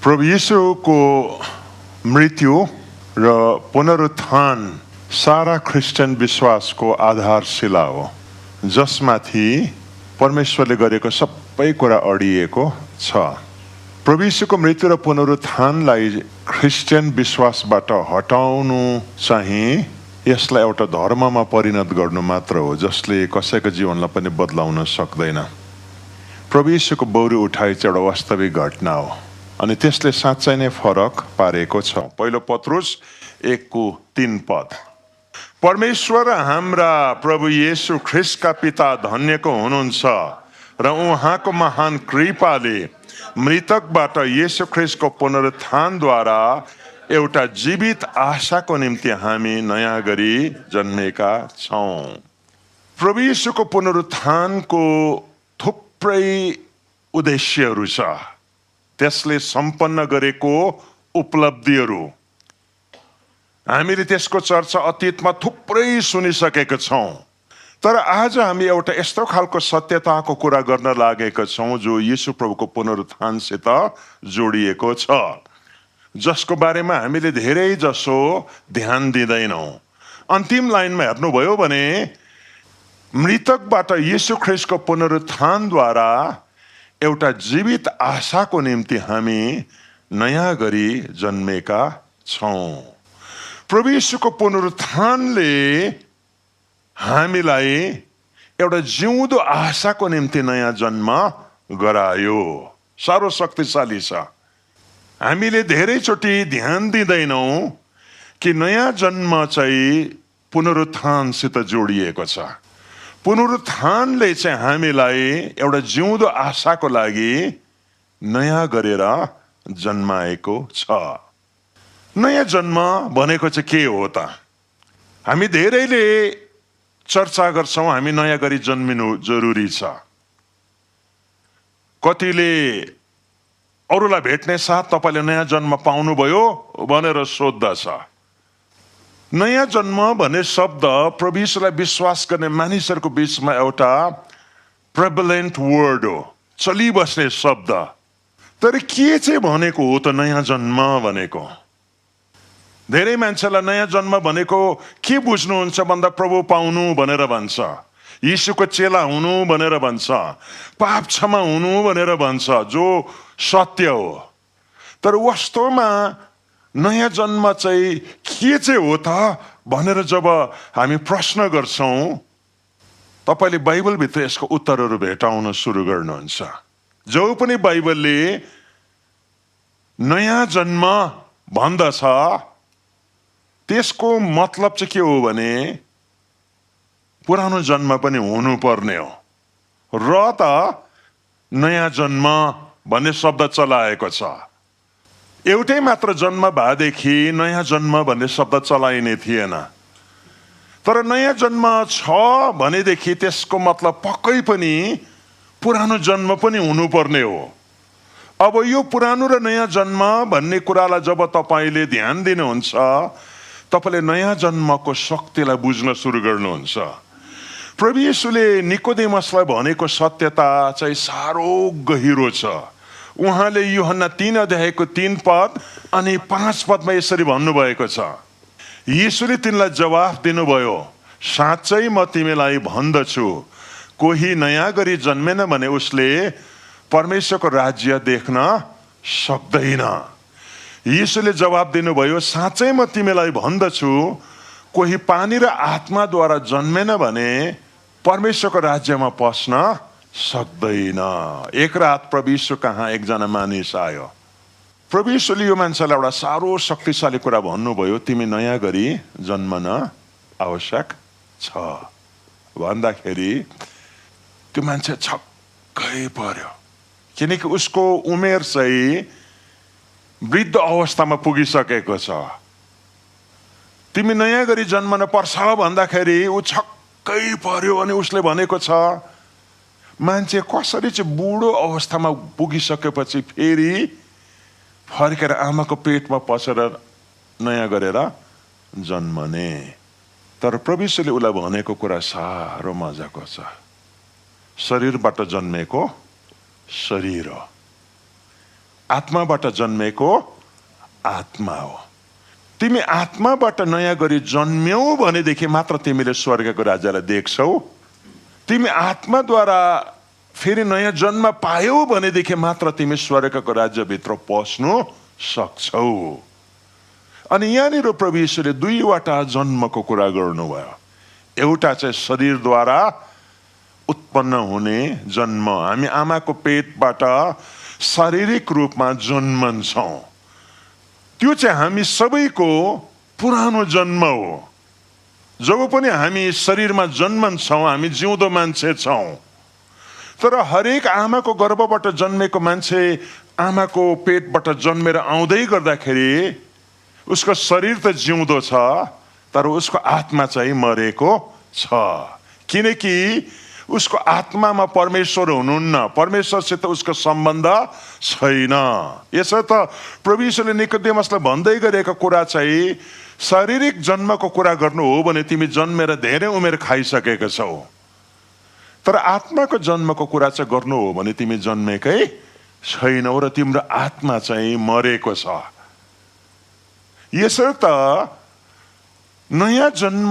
प्रभु येशूको मृत्यु र पुनरुत्थान सारा क्रिस्चियन विश्वासको आधारशिला हो, जसमाथि परमेश्वरले गरेको सबै कुरा अडिएको छ। प्रभु येशूको मृत्यु र पुनरुत्थानलाई क्रिस्चियन विश्वासबाट हटाउनु चाहिँ यसलाई एउटा धर्ममा परिणत गर्नु मात्र हो, जसले कसैको जीवनलाई पनि बदलाउन सक्दैन। प्रभु येशूको बौरी उठाइ चाहिँ एउटा वास्तविक घटना हो अनि त्यसले साँच्चै नै फरक पारेको छ। पहिलो पत्रुस 1:3 परमेश्वर हाम्रा प्रभु येशू ख्रीष्टका पिता धन्यको हुनुहुन्छ र उहाँको महान कृपाले मृतकबाट येशू ख्रीष्टको पुनरुत्थानद्वारा एउटा जीवित आशाको निम्ति हामी नयाँ गरी जन्मेका छौँ। प्रभु येशूको पुनरुत्थानको थुप्रै उद्देश्यहरू छ, त्यसले सम्पन्न गरेको उपलब्धिहरू हामीले त्यसको चर्चा अतीतमा थुप्रै सुनिसकेका छौँ। तर आज हामी एउटा यस्तो खालको सत्यताको कुरा गर्न लागेका छौँ जो येशू प्रभुको पुनरुत्थानसित जोडिएको छ, जसको बारेमा हामीले धेरै जसो ध्यान दिँदैनौँ। अन्तिम लाइनमा हेर्नुभयो भने मृतकबाट येशू ख्रीष्टको पुनरुत्थानद्वारा एउटा जीवित आशाको निम्ति हामी नयाँ गरी जन्मेका छौँ। प्रभु येशूको पुनरुत्थानले हामीलाई एउटा जिउँदो आशाको निम्ति नयाँ जन्म गरायो। साह्रो शक्तिशाली छ। हामीले धेरैचोटि ध्यान दिँदैनौँ कि नयाँ जन्म चाहिँ पुनरुत्थानसित जोडिएको छ। पुनरुत्थानले चाहिँ हामीलाई एउटा जिउँदो आशाको लागि नयाँ गरेर जन्माएको छ। नयाँ जन्म भनेको चाहिँ के हो त? हामी धेरैले चर्चा गर्छौँ हामी नयाँ गरी जन्मिनु जरुरी छ। कतिले अरूलाई भेट्ने साथ तपाईँले नयाँ जन्म पाउनुभयो भनेर सोद्धछ। नयाँ जन्म भन्ने शब्द प्रभु येशूलाई विश्वास गर्ने मानिसहरूको बीचमा एउटा प्रेभलेन्ट वर्ड हो, चलिबस्ने शब्द। तर के चाहिँ भनेको हो त नयाँ जन्म भनेको? धेरै मान्छेलाई नयाँ जन्म भनेको के बुझ्नुहुन्छ भन्दा प्रभु पाउनु भनेर भन्छ, येशूको चेला हुनु भनेर भन्छ, पाप क्षमा हुनु भनेर भन्छ, जो सत्य हो। तर वास्तवमा नयाँ जन्म चाहिँ के चाहिँ हो त भनेर जब हामी प्रश्न गर्छौँ, तपाईँले बाइबलभित्र यसको उत्तरहरू भेटाउन सुरु गर्नुहुन्छ। जो पनि बाइबलले नयाँ जन्म भन्दछ त्यसको मतलब चाहिँ के हो भने पुरानो जन्म पनि हुनुपर्ने हो र त नयाँ जन्म भन्ने शब्द चलाएको छ। एउटै मात्र जन्म भएदेखि नयाँ जन्म भन्ने शब्द चलाइने थिएन। तर नयाँ जन्म छ भनेदेखि त्यसको मतलब पक्कै पनि पुरानो जन्म पनि हुनुपर्ने हो। अब यो पुरानो र नयाँ जन्म भन्ने कुरालाई जब तपाईँले ध्यान दिनुहुन्छ, तपाईँले नयाँ जन्मको शक्तिलाई बुझ्न सुरु गर्नुहुन्छ। प्रभु येशूले निकोदेमसलाई भनेको सत्यता चाहिँ साह्रो गहिरो छ। उहाँले यूहन्ना 3:3 अनि 5 यसरी भन्नुभएको छ, येशूले तिनलाई जवाफ दिनुभयो, साँच्चै म तिमीलाई भन्दछु, कोही नयाँ गरी जन्मेन भने उसले परमेश्वरको राज्य देख्न सक्दैन। येशूले जवाब दिनुभयो, साँच्चै म तिमीलाई भन्दछु, कोही पानी र आत्माद्वारा जन्मेन भने परमेश्वरको राज्यमा पस्न सक्दैन। एक रात प्रभु येशू कहाँ एकजना मानिस आयो। प्रभु येशूले यो मान्छेलाई एउटा साह्रो शक्तिशाली कुरा भन्नुभयो, तिमी नयाँ गरी जन्मन आवश्यक छ भन्दाखेरि त्यो मान्छे छक्कै पर्यो, किनकि उसको उमेर चाहिँ वृद्ध अवस्थामा पुगिसकेको छ। तिमी नयाँ गरी जन्मन पर्छ भन्दाखेरि ऊ छक्कै पर्यो अनि उसले भनेको छ, मान्छे कसरी चाहिँ बुढो अवस्थामा पुगिसकेपछि फेरि फर्केर आमाको पेटमा पसेर नयाँ गरेर जन्मने? तर प्रभु येशूले उसलाई भनेको कुरा साह्रो मजाको छ। शरीरबाट जन्मेको शरीर हो, आत्माबाट जन्मेको आत्मा हो। तिमी आत्माबाट नयाँ गरी जन्म्यौ भनेदेखि मात्र तिमीले स्वर्गको राज्यलाई देख्छौ। तिमी आत्माद्वारा फेरि नयाँ जन्म पायौ भनेदेखि मात्र तिमी स्वर्गको राज्यभित्र पस्नु सक्छौ। अनि यहाँनिर प्रभु येशूले दुईवटा जन्मको कुरा गर्नुभयो। एउटा चाहिँ शरीरद्वारा उत्पन्न हुने जन्म, हामी आमाको पेटबाट शारीरिक रूपमा जन्मन्छौँ, त्यो चाहिँ हामी सबैको पुरानो जन्म हो। जब पनि हामी शरीरमा जन्मन्छौँ हामी जिउँदो मान्छे छौँ, तर हरेक आमाको गर्भबाट जन्मेको मान्छे आमाको पेटबाट जन्मेर आउँदै गर्दाखेरि उसको शरीर त जिउँदो छ तर उसको आत्मा चाहिँ मरेको छ, किनकि उसको आत्मामा परमेश्वर हुनुहुन्न, परमेश्वरसित उसको सम्बन्ध छैन। यसो त प्रभु येशूले निकोदेमसलाई भन्दै गरेको कुरा चाहिँ शारीरिक जन्मको कुरा गर्नु हो भने तिमी जन्मेर धेरै उमेर खाइसकेको छौ, तर आत्माको जन्मको कुरा चाहिँ गर्नु हो भने तिमी जन्मेकै छैनौ र तिम्रो आत्मा चाहिँ मरेको छ। यसर्थ नयाँ जन्म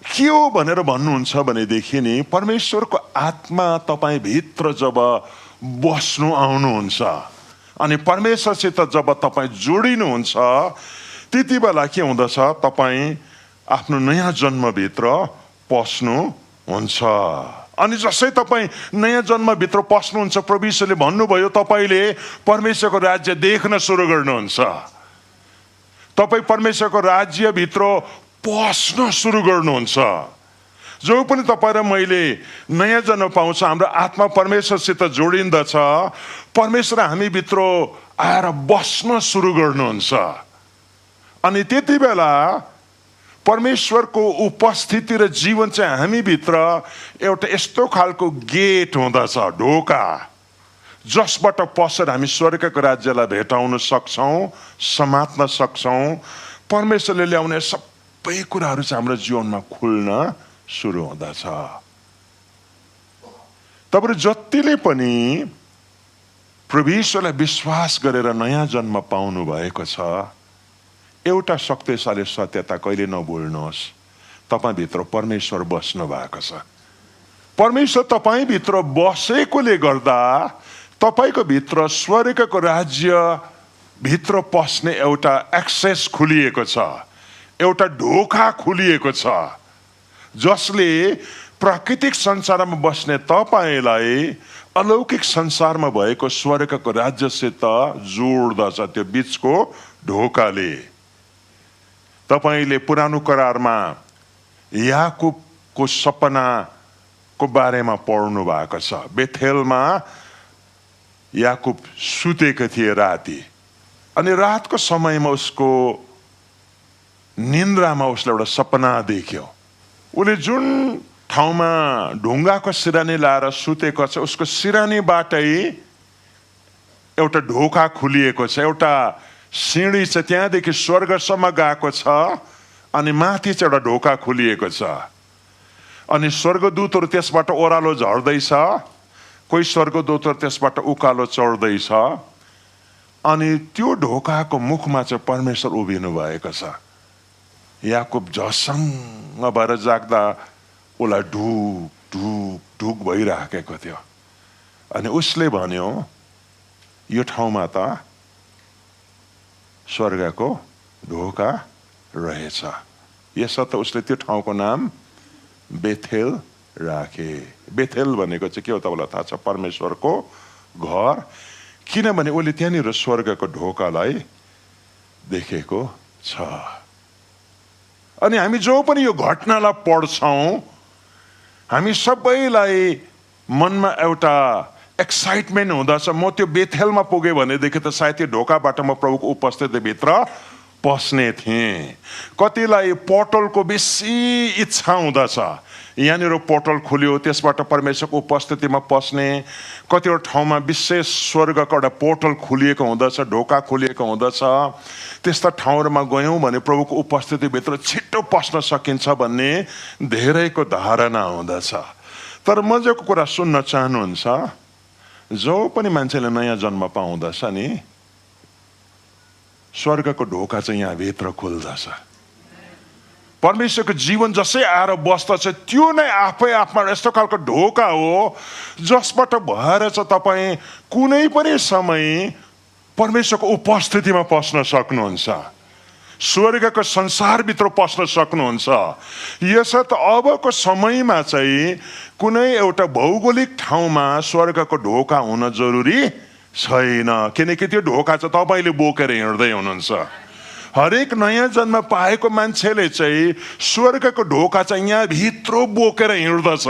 के हो भनेर भन्नुहुन्छ भनेदेखि नि परमेश्वरको आत्मा तपाईँ भित्र जब बस्नु आउनुहुन्छ अनि परमेश्वरसित जब तपाईँ जोडिनुहुन्छ त्यति बेला के हुँदछ, तपाईँ आफ्नो नयाँ जन्मभित्र पस्नु हुन्छ। अनि जसै तपाईँ नयाँ जन्मभित्र पस्नुहुन्छ प्रभु येशूले भन्नुभयो तपाईँले परमेश्वरको राज्य देख्न सुरु गर्नुहुन्छ, तपाईँ परमेश्वरको राज्यभित्र पस्न सुरु गर्नुहुन्छ। जो पनि तपाईँ र मैले नयाँ जन्म पाउँछ हाम्रो आत्मा परमेश्वरसित जोडिन्दछ, परमेश्वर हामीभित्र आएर बस्न सुरु गर्नुहुन्छ। अनि त्यति बेला परमेश्वरको उपस्थिति र जीवन चाहिँ हामीभित्र एउटा यस्तो खालको गेट हुँदछ, ढोका, जसबाट पसेर हामी स्वर्गको राज्यलाई भेटाउन सक्छौँ, समात्न सक्छौँ। परमेश्वरले ल्याउने सबै कुराहरू चाहिँ हाम्रो जीवनमा खुल्न सुरु हुँदछ। तपाईहरु जतिले पनि प्रभु येशूलाई विश्वास गरेर नयाँ जन्म पाउनु भएको छ, एउटा शक्तिशाली सत्यता कहिले नभुल्नुहोस्, तपाईभित्र परमेश्वर बस्नु भएको छ। परमेश्वर तपाईभित्र बसेकोले गर्दा तपाईको भित्र स्वर्गको राज्य भित्र पस्ने एउटा एक्सेस खुलिएको छ, एउटा ढोका खुलिएको छ, जसले प्राकृतिक संसारमा बस्ने तपाईलाई अलौकिक संसारमा भएको स्वर्गको राज्यसित जोड्दछ। त्यो बीचको ढोकाले तपाईले पुरानो करारमा याकुबको सपनाको बारेमा पढ्नु भएको छ। बेथेलमा याकुब सुतेको थिए राति, अनि रातको समयमा उसको निन्द्रामा उसले एउटा सपना देख्यो। उसले जुन ठाउँमा ढुङ्गाको सिरानी लाएर सुतेको छ उसको सिरानीबाटै एउटा ढोका खुलिएको छ, एउटा सिँढी छ, त्यहाँदेखि स्वर्गसम्म गएको छ, अनि माथि चाहिँ एउटा ढोका खुलिएको छ। अनि स्वर्गदूतहरू त्यसबाट ओह्रालो झर्दैछ, कोही स्वर्गदूतहरू त्यसबाट उकालो चढ्दैछ, अनि त्यो ढोकाको मुखमा चाहिँ परमेश्वर उभिनु भएको छ। याकुब झसङ्ग भएर जाग्दा उसलाई ढुक ढुक ढुक भइराखेको थियो। अनि उसले भन्यो यो ठाउँमा त स्वर्गको ढोका रहेछ। यसर्थ उसले त्यो ठाउँको नाम बेथेल राखे। बेथेल भनेको चाहिँ के हो तपाईँलाई थाहा छ? परमेश्वरको घर, किनभने उसले त्यहाँनिर स्वर्गको ढोकालाई देखेको छ। अनि हामी जो पनि यो घटनालाई पढ्छौँ हामी सबैलाई मनमा एउटा एक्साइटमेन्ट हुँदछ, म त्यो बेथेलमा पुगेँ भनेदेखि त सायद त्यो ढोकाबाट म प्रभुको उपस्थितिभित्र पस्ने थिएँ। कतिलाई पोर्टलको बेसी इच्छा हुँदछ, यहाँनिर पोर्टल खुल्यो त्यसबाट परमेश्वरको उपस्थितिमा पस्ने। कतिवटा ठाउँमा विशेष स्वर्गको एउटा पोर्टल खुलिएको हुँदछ, ढोका खुलिएको हुँदछ, त्यस्ता ठाउँहरूमा गयौँ भने प्रभुको उपस्थितिभित्र छिट्टो पस्न सकिन्छ भन्ने धेरैको धारणा हुँदछ। तर मजाको कुरा सुन्न चाहनुहुन्छ, जो पनि मान्छेले नयाँ जन्म पाउँदछ नि स्वर्गको ढोका चाहिँ यहाँ भित्र खुल्दछ। परमेश्वरको जीवन जसै आएर बस्दछ त्यो नै आफै आफमा यस्तो खालको ढोका हो जसबाट भएर चाहिँ तपाईँ कुनै पनि समय परमेश्वरको उपस्थितिमा पस्न सक्नुहुन्छ, स्वर्गको संसारभित्र पस्न सक्नुहुन्छ। यसर्थ अबको समयमा चाहिँ कुनै एउटा भौगोलिक ठाउँमा स्वर्गको ढोका हुन जरुरी छैन, किनकि त्यो ढोका चाहिँ तपाईँले बोकेर हिँड्दै हुनुहुन्छ। हरेक नयाँ जन्म पाएको मान्छेले चाहिँ स्वर्गको ढोका चाहिँ यहाँ भित्र बोकेर हिँड्दछ।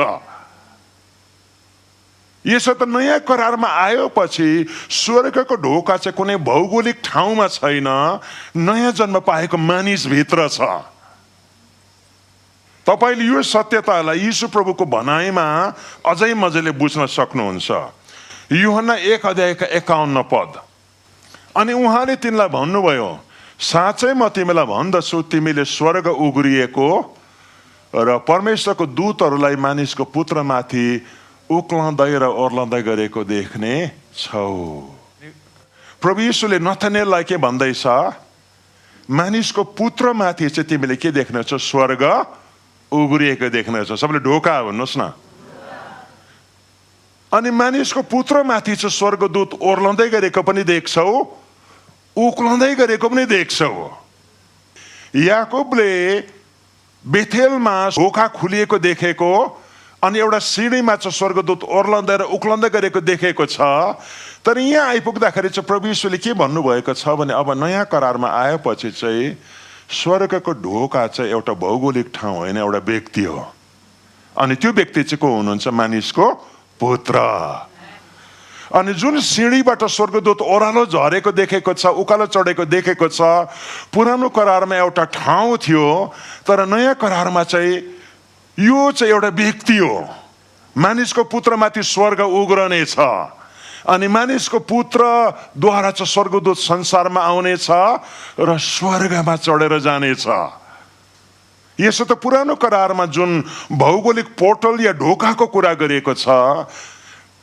यसो त नयाँ करारमा आएपछि स्वर्गको ढोका चाहिँ कुनै भौगोलिक ठाउँमा छैन, नयाँ जन्म पाएको मानिस भित्र छ। तपाईँले यो सत्यतालाई यीशु प्रभुको भनाइमा अझै मजाले बुझ्न सक्नुहुन्छ। यूहन्ना 1:51 अनि उहाँले तिनलाई भन्नुभयो, साँच्चै म तिमीलाई भन्दछु, तिमीले स्वर्ग उघुरिएको र परमेश्वरको दूतहरूलाई मानिसको पुत्रमाथि उक्लँदै र ओर्लँदै गरेको देख्ने छौ। प्रभु यीशुले नथानेललाई के भन्दैछ, मानिसको पुत्रमाथि चाहिँ तिमीले के देख्नेछौ? स्वर्ग उघुरिएको देख्नेछौ। सबैले ढोका भन्नुहोस् न। अनि मानिसको पुत्रमाथि चाहिँ स्वर्गदूत ओर्लँदै गरेको पनि देख्छौ, उक्लँदै गरेको पनि देख्छौ। याकोबले बेथेलमा ढोका खुलिएको देखेको अनि एउटा सिँढीमा चाहिँ स्वर्गदूत ओर्लँदै र उक्लँदै गरेको देखेको छ। तर यहाँ आइपुग्दाखेरि चाहिँ प्रभु यीशुले के भन्नुभएको छ भने अब नयाँ करारमा आएपछि चाहिँ स्वर्गको ढोका चाहिँ एउटा भौगोलिक ठाउँ होइन, एउटा व्यक्ति हो। अनि त्यो व्यक्ति चाहिँ को हुनुहुन्छ? मानिसको पुत्र। अनि जुन सिँढीबाट स्वर्गदूत ओह्रालो झरेको देखेको छ, उकालो चढेको देखेको छ, पुरानो करारमा एउटा ठाउँ थियो, तर नयाँ करारमा चाहिँ यो चाहिँ एउटा व्यक्ति हो। मानिसको पुत्रमाथि स्वर्ग उघ्रने छ अनि मानिसको पुत्रद्वारा चाहिँ स्वर्गदूत संसारमा आउनेछ र स्वर्गमा चढेर जानेछ। यसो त पुरानो करारमा जुन भौगोलिक पोर्टल या ढोकाको कुरा गरिएको छ,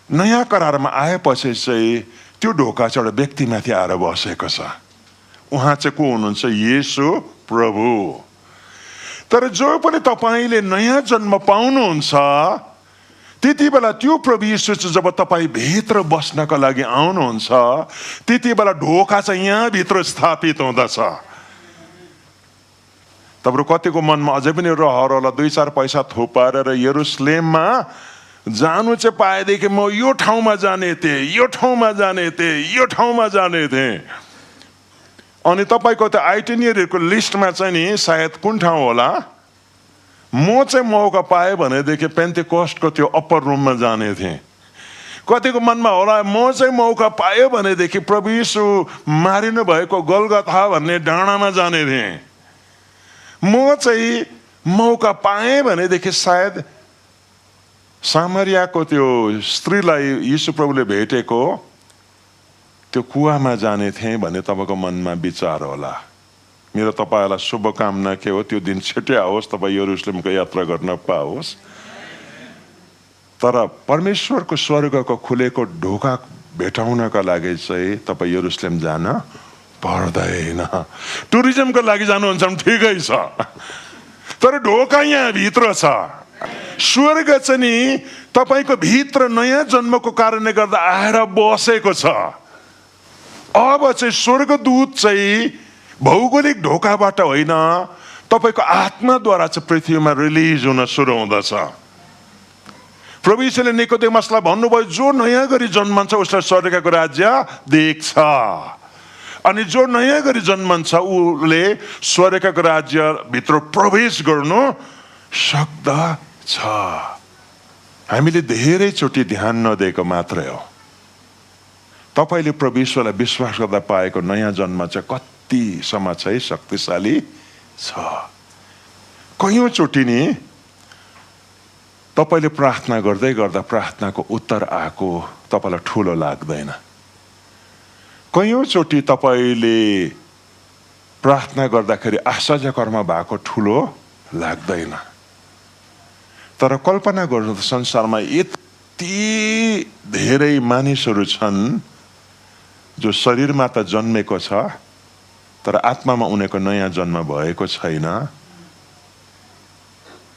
नयाँ करारमा आएपछि चाहिँ त्यो ढोका चाहिँ एउटा व्यक्तिमाथि आएर बसेको छ। उहाँ चाहिँ को हुनुहुन्छ? येशू प्रभु। तर जो पनि तपाईँले नयाँ जन्म पाउनुहुन्छ त्यति बेला त्यो प्रभु येशू चाहिँ जब तपाईँ भित्र बस्नका लागि आउनुहुन्छ त्यति बेला ढोका चाहिँ यहाँ भित्र स्थापित हुँदछ। तपाईँको कतिको मनमा अझै पनि रहर होला, 2-4 पैसा थुपारेर यरुसलेममा जानु चाहिँ पाएदेखि म यो ठाउँमा जाने थिएँ, यो ठाउँमा जाने थिएँ, यो ठाउँमा जाने थिएँ। अनि तपाईँको त्यो आइटिनियरको लिस्टमा चाहिँ नि सायद कुन ठाउँ होला, म चाहिँ मौका पाएँ भनेदेखि पेन्टेकोस्टको त्यो अप्पर रुममा जाने थिएँ। कतिको मनमा होला, म चाहिँ मौका पाएँ भनेदेखि प्रभु यीशु मारिनु भएको गोलगथा भन्ने डाँडामा जाने थिएँ। म चाहिँ मौका पाएँ भनेदेखि सायद सामरियाको त्यो स्त्रीलाई यीशु प्रभुले भेटेको त्यो कुवामा जाने थिएँ भन्ने तपाईँको मनमा विचार होला। मेरो तपाईँलाई शुभकामना के हो, त्यो दिन छिट्टै आओस्, तपाईँ यरुसलेमको यात्रा गर्न पाओस्। तर परमेश्वरको स्वर्गको खुलेको ढोका भेटाउनका लागि चाहिँ तपाईँ यरुसलेम जान पर्दैन। टुरिज्मको लागि जानुहुन्छ भने ठिकै छ, तर ढोका यहाँ भित्र छ। स्वर्ग चाहिँ नि तपाईँको भित्र नयाँ जन्मको कारणले गर्दा आएर बसेको छ। अब चाहिँ स्वर्गदूत चाहिँ भौगोलिक ढोकाबाट होइन, तपाईँको आत्माद्वारा चाहिँ पृथ्वीमा रिलिज हुन सुरु हुँदछ। प्रभु यीशुले निकोदेमसलाई भन्नुभयो, जो नयाँ गरी जन्मन्छ उसलाई स्वर्गको राज्य देख्छ, अनि जो नयाँ गरी जन्मन्छ उसले स्वर्गको राज्यभित्र प्रवेश गर्नु सक्दछ। हामीले धेरैचोटि ध्यान नदिएको मात्रै हो। तपाईँले प्रभु यीशुलाई विश्वास गर्दा पाएको नयाँ जन्म चाहिँ कतिसम्म चाहिँ शक्तिशाली छ। कयौँचोटि नि तपाईँले प्रार्थना गर्दै गर्दा प्रार्थनाको उत्तर आएको तपाईँलाई ठुलो लाग्दैन। कयौँचोटि तपाईँले प्रार्थना गर्दाखेरि आश्चर्यकर्म भएको ठुलो लाग्दैन। तर कल्पना गर्नु, संसारमा यति धेरै मानिसहरू छन् जो शरीरमा त जन्मेको छ तर आत्मामा उनीहरूको नयाँ जन्म भएको छैन।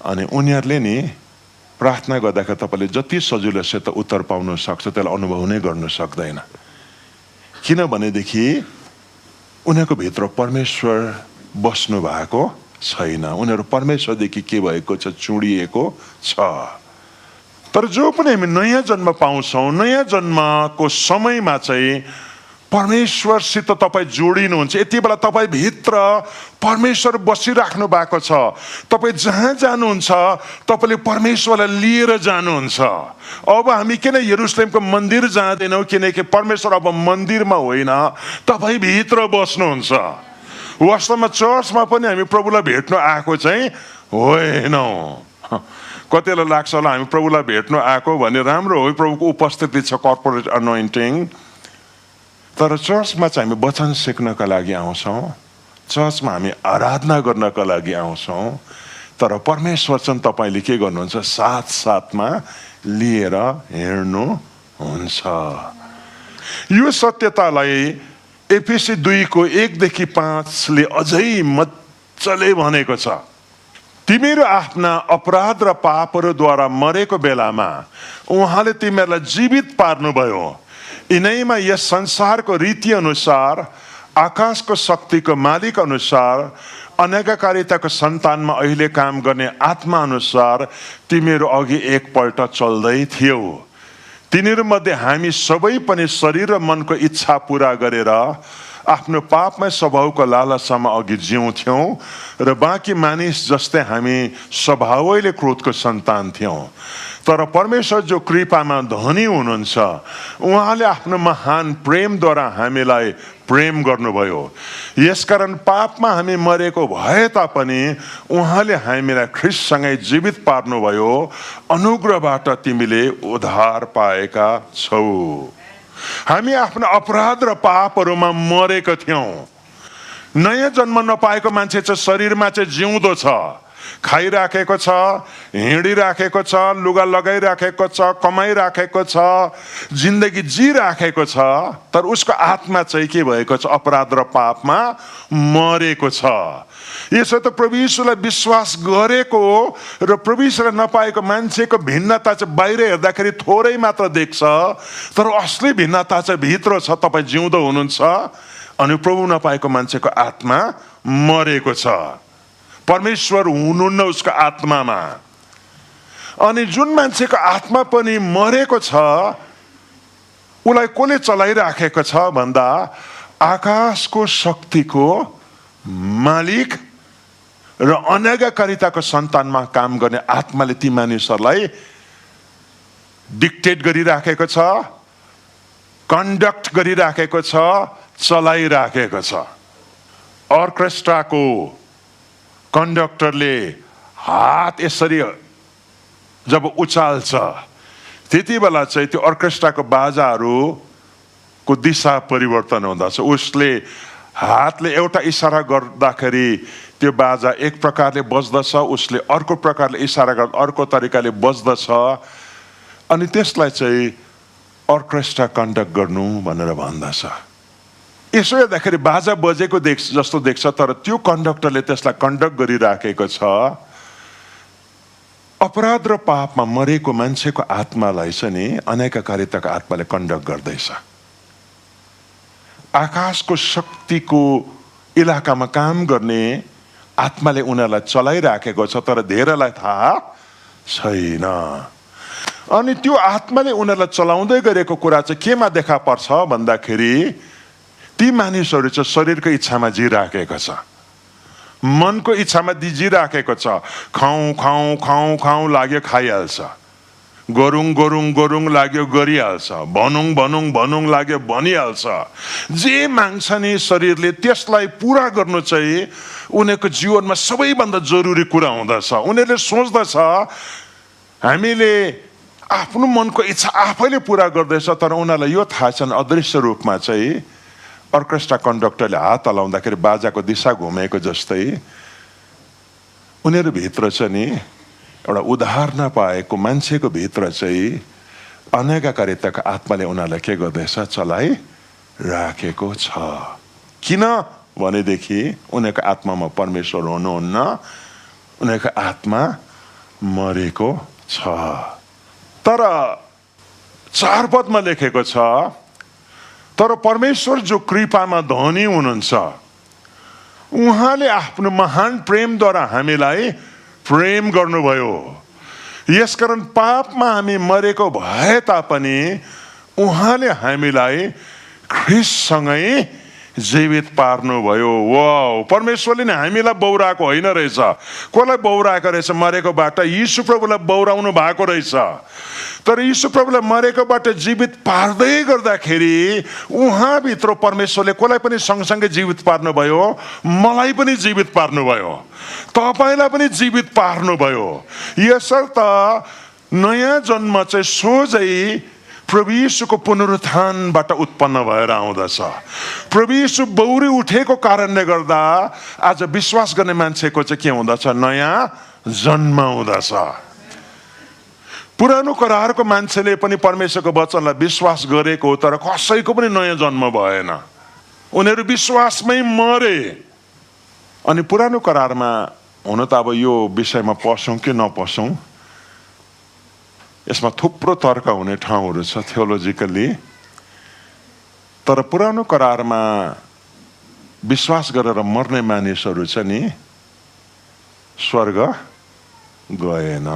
अनि उनीहरूले नि प्रार्थना गर्दाखेरि तपाईँले जति सजिलोसित उत्तर पाउन सक्छ त्यसलाई अनुभव नै गर्न सक्दैन। किनभनेदेखि उनीहरूको भित्र परमेश्वर बस्नु भएको छैन। उनीहरू परमेश्वरदेखि के भएको छ, चुडिएको छ। तर जो पनि हामी नयाँ जन्म पाउँछौँ, नयाँ जन्मको समयमा चाहिँ परमेश्वरसित तपाईँ जोडिनुहुन्छ। यति बेला तपाईँ भित्र परमेश्वर बसिराख्नु भएको छ। तपाईँ जहाँ जानुहुन्छ तपाईँले परमेश्वरलाई लिएर जानुहुन्छ। अब हामी किन यरुशलेमको मन्दिर जाँदैनौँ? किनकि परमेश्वर अब मन्दिरमा होइन, तपाईँ भित्र बस्नुहुन्छ। वास्तवमा चर्चमा पनि हामी प्रभुलाई भेट्नु आएको चाहिँ होइनौँ। कतिलाई लाग्छ होला हामी प्रभुलाई भेट्नु आएको भने राम्रो हो, प्रभुको उपस्थिति छ, कर्पोरेट अनोइन्टिङ। तर चर्चमा चाहिँ हामी वचन सिक्नका लागि आउँछौँ, चर्चमा हामी आराधना गर्नका लागि आउँछौँ। तर परमेश्वर चाहिँ तपाईँले के गर्नुहुन्छ? साथ साथमा लिएर हिँड्नुहुन्छ। यो सत्यतालाई एफिसी 2:1-5 अझै मजाले भनेको छ। तिमीहरू आफ्ना अपराध र पापहरूद्वारा मरेको बेलामा उहाँले तिमीहरूलाई जीवित पार्नुभयो। यिनैमा यस संसारको रीति अनुसार, आकाशको शक्तिको मालिक अनुसार, अनैकारिताको सन्तानमा अहिले काम गर्ने आत्मा अनुसार तिमीहरू अघि एकपल्ट चल्दै थियौ। तिनीहरूमध्ये हामी सबै पनि शरीर र मनको इच्छा पुरा गरेर आफ्नो पापमय स्वभावको लालसामा अघि जिउँथ्यौँ र बाँकी मानिस जस्तै हामी स्वभावैले क्रोधको सन्तान थियौँ। तर परमेश्वर जो कृपामा धनी हुनुहुन्छ, उहाँले आफ्नो महान प्रेमद्वारा हामीलाई प्रेम गर्नुभयो। यसकारण पापमा हामी मरेको भए तापनि उहाँले हामीलाई ख्रीष्टसँगै जीवित पार्नुभयो। अनुग्रहबाट तिमीले उद्धार पाएका छौ। हामी आफ्नो अपराध र पापहरूमा मरेका थियौँ। नयाँ जन्म नपाएको मान्छे चाहिँ शरीरमा चाहिँ जिउँदो छ, खाइराखेको छ, हिँडिराखेको छ, लुगा लगाइराखेको छ, कमाइराखेको छ, जिन्दगी जिराखेको छ। तर उसको आत्मा चाहिँ के भएको छ? अपराध र पापमा मरेको छ। यसो त प्रभु यीशुलाई विश्वास गरेको र प्रभु यीशुलाई नपाएको मान्छेको भिन्नता चाहिँ बाहिर हेर्दाखेरि थोरै मात्र देख्छ, तर असली भिन्नता चाहिँ भित्र छ। तपाईँ जिउँदो हुनुहुन्छ अनि प्रभु नपाएको मान्छेको आत्मा मरेको छ। परमेश्वर हुनुहुन्न उसको आत्मामा। अनि जुन मान्छेको आत्मा पनि मरेको छ, उसलाई कसले चलाइराखेको छ भन्दा आकाशको शक्तिको मालिक र अनैकारिताको सन्तानमा काम गर्ने आत्माले ती मानिसहरूलाई डिक्टेट गरिराखेको छ, कन्डक्ट गरिराखेको छ, चलाइराखेको छ। अर्केस्ट्राको कन्डक्टरले हात यसरी जब उचाल्छ, त्यति बेला चाहिँ त्यो अर्केस्ट्राको बाजाहरूको दिशा परिवर्तन हुँदछ। उसले हातले एउटा इसारा गर्दाखेरि त्यो बाजा एक प्रकारले बज्दछ, उसले अर्को प्रकारले इसारा गर्दा अर्को तरिकाले बज्दछ। अनि त्यसलाई चाहिँ अर्केस्ट्रा कन्डक्ट गर्नु भनेर भन्दछ। यसो हेर्दाखेरि बाजा बजेको जस्तो देख्छ, तर त्यो कन्डक्टरले त्यसलाई कन्डक्ट गरिराखेको छ। अपराध र पापमा मरेको मान्छेको आत्मालाई चाहिँ नि अनैकारिताको आत्माले कन्डक्ट गर्दैछ। आकाशको शक्तिको इलाकामा काम गर्ने आत्माले उनीहरूलाई चलाइराखेको छ, तर धेरैलाई थाहा छैन। अनि त्यो आत्माले उनीहरूलाई चलाउँदै गरेको कुरा चाहिँ केमा देखा पर्छ भन्दाखेरि ती मानिसहरू चाहिँ शरीरको इच्छामा जिराखेको छ, मनको इच्छामा जिराखेको छ। खाउँ खाउँ खाउँ खाउँ लाग्यो खाइहाल्छ, गरौँ गरौँ गरौँ लाग्यो गरिहाल्छ, भनौँ भनौँ भनौँ लाग्यो भनिहाल्छ। जे माग्छ नि शरीरले त्यसलाई पुरा गर्नु चाहिँ उनीहरूको जीवनमा सबैभन्दा जरुरी कुरा हुँदछ। उनीहरूले सोच्दछ हामीले आफ्नो मनको इच्छा आफैले पुरा गर्दैछ, तर उनीहरूलाई यो थाहा छैन अदृश्य रूपमा चाहिँ अर्केस्ट्रा कन्डक्टरले हात हलाउँदाखेरि बाजाको दिशा घुमेको जस्तै उनीहरू भित्र चाहिँ नि एउटा उद्धार नपाएको मान्छेको भित्र चाहिँ अनैकारिताको आत्माले उनीहरूलाई के गर्दैछ? चलाइराखेको छ। किन भनेदेखि उनीहरूको आत्मामा परमेश्वर हुनुहुन्न, उनीहरूको आत्मा मरेको छ। तर 4 पदमा लेखेको छ, तर परमेश्वर जो कृपामा धनी हुनुहुन्छ उहाँले आफ्नो महान प्रेमद्वारा हामीलाई प्रेम गर्नुभयो। यसकारण पापमा हामी मरेको भए तापनि उहाँले हामीलाई ख्रीष्टसँगै जीवित पार्नुभयो। वाउ, परमेश्वरले नै हामीलाई बौराएको होइन रहेछ। कसलाई बौराएको रहेछ? मरेकोबाट यीशु प्रभुलाई बौराउनु भएको रहेछ। तर यीशु प्रभुलाई मरेकोबाट जीवित पार्दै गर्दाखेरि उहाँभित्र परमेश्वरले कसलाई पनि सँगसँगै जीवित पार्नुभयो, मलाई पनि जीवित पार्नुभयो, तपाईँलाई पनि जीवित पार्नुभयो। यसर्थ नयाँ जन्म चाहिँ सोझै प्रभु यीशुको पुनरुत्थानबाट उत्पन्न भएर आउँदछ। प्रभु यीशु बौरी उठेको कारणले गर्दा आज विश्वास गर्ने मान्छेको चाहिँ के हुँदछ? नयाँ जन्म हुँदछ। पुरानो करारको मान्छेले पनि परमेश्वरको वचनलाई विश्वास गरेको, तर कसैको पनि नयाँ जन्म भएन। उनीहरू विश्वासमै मरे। अनि पुरानो करारमा हुन त अब यो विषयमा पसौँ कि नपसौँ, यसमा थुप्रो तर्क हुने ठाउँहरू छ थियोलोजिकली। तर पुरानो करारमा विश्वास गरेर मर्ने मानिसहरू चाहिँ नि स्वर्ग गएन।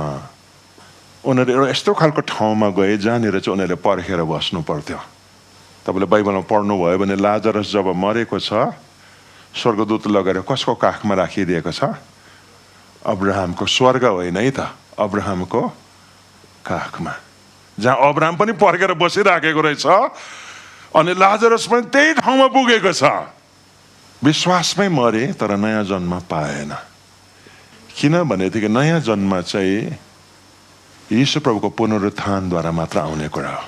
उनीहरू एउटा यस्तो खालको ठाउँमा गए जहाँनिर चाहिँ उनीहरूले पर्खेर बस्नु पर्थ्यो। तपाईँले बाइबलमा पढ्नुभयो भने लाजरस जब मरेको छ, स्वर्गदूत लगेर कसको काखमा राखिदिएको छ? अब्राहमको। स्वर्ग होइन है त, अब्राहमको काखमा, जहाँ अब्राहम पनि पर्खेर बसिराखेको रहेछ। अनि लाजरस पनि त्यही ठाउँमा पुगेको छ। विश्वासमै मरे तर नयाँ जन्म पाएन। किनभनेदेखि नयाँ जन्म चाहिँ यीशु प्रभुको पुनरुत्थानद्वारा मात्र आउने कुरा हो।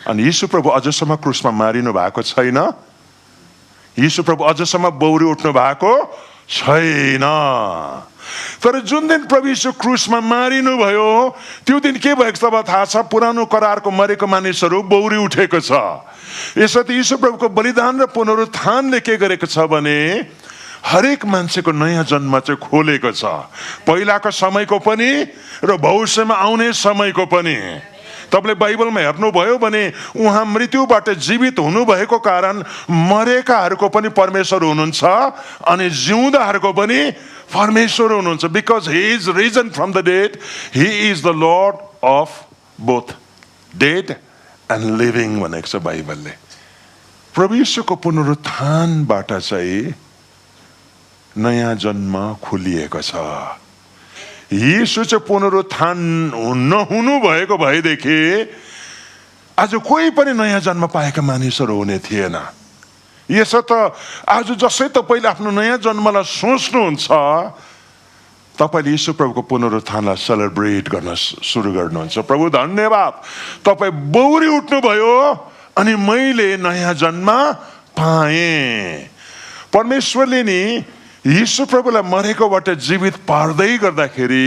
अनि यीशु प्रभु अझसम्म क्रुसमा मारिनु भएको छैन। यीशु प्रभु अझसम्म बौरी उठ्नु भएको छैन। तर जुन दिन प्रभु यीशु क्रुसमा मारिनु भयो त्यो दिन के भएको छ तपाईँलाई थाहा छ? पुरानो करारको मरेको मानिसहरू बौरी उठेको छ। यसरी यीशु प्रभुको बलिदान र पुनरुत्थानले के गरेको छ भने हरेक मान्छेको नयाँ जन्म चाहिँ खोलेको छ। पहिलाको समयको पनि र भविष्यमा आउने समयको पनि। तपाईँले बाइबलमा हेर्नुभयो भने उहाँ मृत्युबाट जीवित हुनुभएको कारण मरेकाहरूको पनि परमेश्वर हुनुहुन्छ अनि जिउँदाहरूको पनि परमेश्वर हुनुहुन्छ। Because he is risen from the dead, he is the Lord of both dead and living भनेको छ बाइबलले। प्रभु यीशुको पुनरुत्थानबाट चाहिँ नयाँ जन्म खोलिएको छ। यीशु चाहिँ पुनरुत्थान नहुनु भएको भएदेखि आज कोही पनि नयाँ जन्म पाएका मानिसहरू हुने थिएन। यसो त आज जसै तपाईँले आफ्नो नयाँ जन्मलाई सोच्नुहुन्छ, तपाईँले यीशु प्रभुको पुनरुत्थानलाई सेलिब्रेट गर्न सुरु गर्नुहुन्छ। प्रभु धन्यवाद, तपाईँ बौरी उठ्नुभयो अनि मैले नयाँ जन्म पाएँ। परमेश्वरले नि यीशु प्रभुलाई मरेकोबाट जीवित पार्दै गर्दाखेरि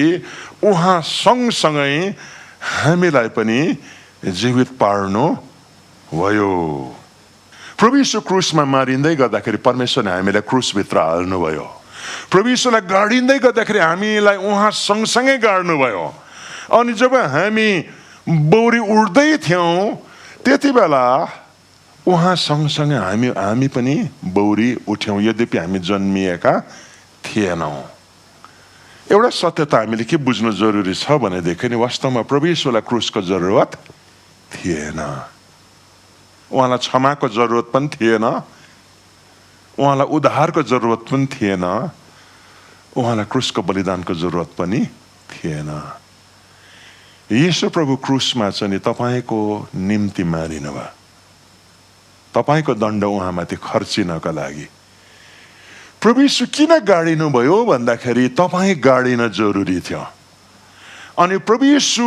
उहाँ सँगसँगै हामीलाई पनि जीवित पार्नु भयो। प्रभु यीशु क्रुसमा मारिँदै गर्दाखेरि परमेश्वरले हामीलाई क्रुसभित्र हाल्नुभयो। प्रभु यीशुलाई गाडिँदै गर्दाखेरि हामीलाई उहाँ सँगसँगै गाड्नुभयो। अनि जब हामी बौरी उठ्दै थियौँ त्यति बेला उहाँ सँगसँगै हामी पनि बौरी उठ्यौँ, यद्यपि हामी जन्मिएका थिएनौँ। एउटा सत्यता हामीले के बुझ्नु जरुरी छ भनेदेखि नि वास्तवमा प्रभु यीशुलाई क्रुसको जरुरत थिएन। उहाँलाई क्षमाको जरुरत पनि थिएन, उहाँलाई उद्धारको जरुरत पनि थिएन, उहाँलाई क्रुसको बलिदानको जरुरत पनि थिएन। यीशु प्रभु क्रुसमा चाहिँ तपाईँको निम्ति मारिनु भयो, तपाईँको दण्ड उहाँमाथि खर्चिनका लागि। प्रभु यीशु किन गाडिनु भयो भन्दाखेरि तपाईँ गाडिन जरुरी थियो। अनि प्रभु यीशु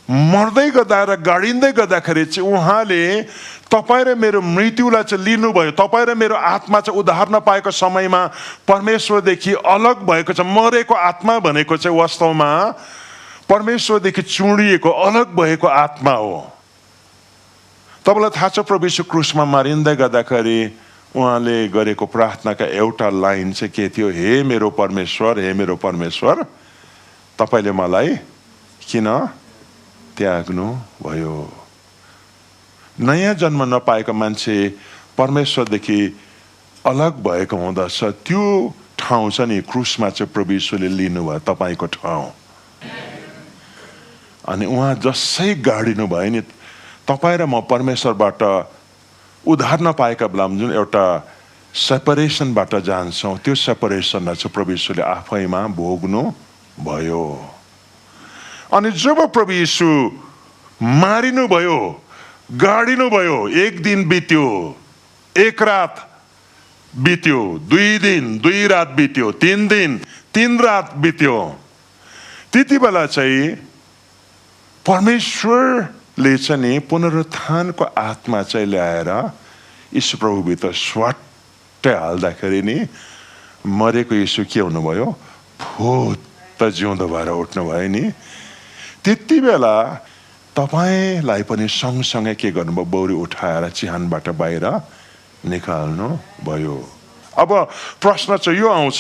मर्दै गर्दा र गाडिँदै गर्दाखेरि चाहिँ उहाँले तपाईँ र मेरो मृत्युलाई चाहिँ लिनुभयो। तपाईँ र मेरो आत्मा चाहिँ उद्धार नपाएको समयमा परमेश्वरदेखि अलग भएको छ। मरेको आत्मा भनेको चाहिँ वास्तवमा परमेश्वरदेखि चुडिएको अलग भएको आत्मा हो। तपाईँलाई थाहा छ प्रभु यीशु क्रुसमा मारिँदै गर्दाखेरि उहाँले गरेको प्रार्थनाका एउटा लाइन चाहिँ के थियो? हे मेरो परमेश्वर, हे मेरो परमेश्वर, तपाईले मलाई किन त्याग्नु भयो? नयाँ जन्म नपाएको मान्छे परमेश्वरदेखि अलग भएको हुँदछ। त्यो ठाउँ छ नि, क्रुसमा चाहिँ प्रभु येशूले लिनुभयो तपाईको ठाउँ। अनि उहाँ जसै गाडिनु भयो नि, तपाईँ र म परमेश्वरबाट उद्धार नपाएका बेलामा जुन एउटा सेपरेसनबाट जान्छौँ, त्यो सेपरेसनलाई चाहिँ प्रभु येशूले आफैमा भोग्नु भयो। अनि जब प्रभु येशू मारिनु भयो, गाडिनु भयो, एक दिन बित्यो, एक रात बित्यो, 2 दिन 2 रात बित्यो, 3 दिन 3 रात बित्यो, त्यति बेला चाहिँ परमेश्वरले चाहिँ नि पुनरुत्थानको आत्मा चाहिँ ल्याएर यीशु प्रभुभित्र स्वाट्टै हाल्दाखेरि नि मरेको यीशु के हुनुभयो? फुत्त जिउँदो भएर उठ्नुभयो नि। त्यति बेला तपाईलाई पनि सँगसँगै के गर्नुभयो? बौरी उठाएर चिहानबाट बाहिर निकाल्नु भयो। अब प्रश्न चाहिँ यो आउँछ,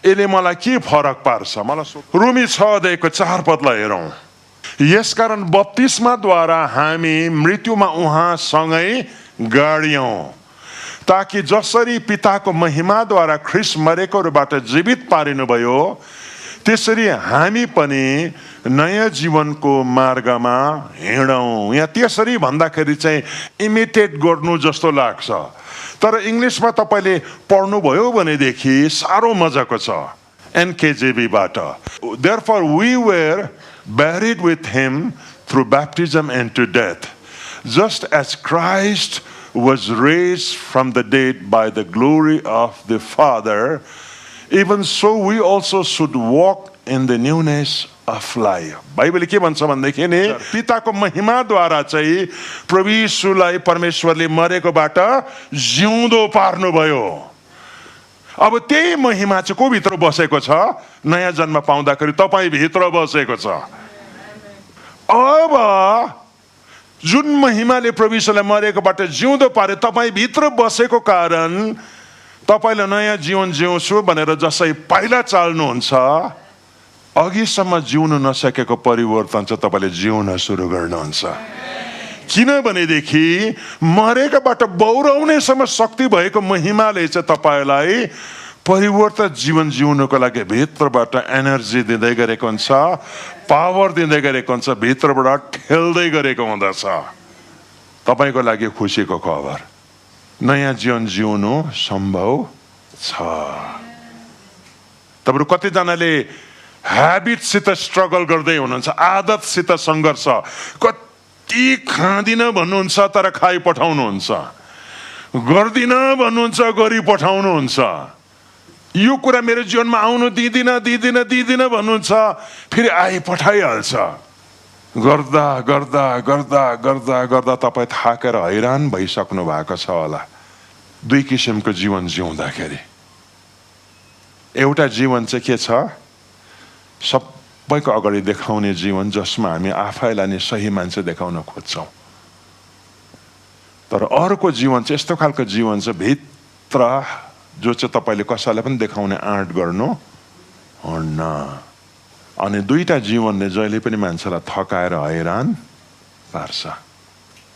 यसले मलाई के फरक पार्छ? मलाई रोमी 6:4 हेरौँ। यसकारण बप्तिस्माद्वारा हामी मृत्युमा उहाँसँगै गाडियौँ, ताकि जसरी पिताको महिमाद्वारा ख्रीष्ट मरेकोबाट जीवित पारिनुभयो, त्यसरी हामी पनि नयाँ जीवनको मार्गमा हिँडौँ। यहाँ त्यसरी भन्दाखेरि चाहिँ इमिटेट गर्नु जस्तो लाग्छ, तर इङ्ग्लिसमा तपाईँले पढ्नुभयो भनेदेखि साह्रो मजाको छ। NKJV-बाट, therefore we were buried with him through baptism into death, just as Christ was raised from the dead by the glory of the Father, even so we also should walk in the newness of life. बाइबलले के भन्छ भन्देखि नि, पिताको महिमाद्वारा चाहिँ प्रभु येशूलाई परमेश्वरले मरेकोबाट जिउँदो पार्नुभयो। अब त्यही महिमा चाहिँ को भित्र बसेको छ? नयाँ जन्म पाउँदाखेरि तपाईँ भित्र बसेको छ। अब जुन महिमाले प्रभु येशूलाई मरेकोबाट जिउँदो पारे तपाईँ भित्र बसेको कारण तपाईलाई नयाँ जीवन जिउँछु भनेर जसै पहिला चाल्नुहुन्छ, अघिसम्म जिउन नसकेको परिवर्तन चाहिँ तपाईले जिउन सुरु गर्नुहुन्छ। किनभनेदेखि मरेकोबाट बौराउनेसम्म शक्ति भएको महिमाले चाहिँ तपाईलाई परिवर्तित जीवन जिउनको लागि भित्रबाट एनर्जी दिँदै गरेको हुन्छ, पावर दिँदै गरेको हुन्छ, भित्रबाट ठेल्दै गरेको हुँदछ। तपाईको लागि खुसीको खबर, नयाँ जीवन जिउनु सम्भव छ। तपाईहरु कतिजनाले ह्याबिटसित स्ट्रगल गर्दै हुनुहुन्छ, आदतसित सङ्घर्ष, कति खाँदिन भन्नुहुन्छ तर खाइ पठाउनुहुन्छ, गर्दिन भन्नुहुन्छ गरी पठाउनुहुन्छ, यो कुरा मेरो जीवनमा आउनु दिदिन भन्नुहुन्छ, फेरि आइ पठाइहाल्छ। गर्दा गर्दा गर्दा गर्दा गर्दा तपाईँ थाकेर हैरान भइसक्नु भएको छ होला। 2 किसिमको जीवन जिउँदाखेरि, एउटा जीवन चाहिँ के छ? सबैको अगाडि देखाउने जीवन, जसमा हामी आफैलाई नै सही मान्छे देखाउन खोज्छौँ। तर अर्को जीवन चाहिँ यस्तो खालको जीवन छ भित्र, जो चाहिँ तपाईँले कसैलाई पनि देखाउने आँट गर्नु हुन्न। अनि दुईटा जीवनले जहिले पनि मान्छेलाई थकाएर हैरान पार्छ।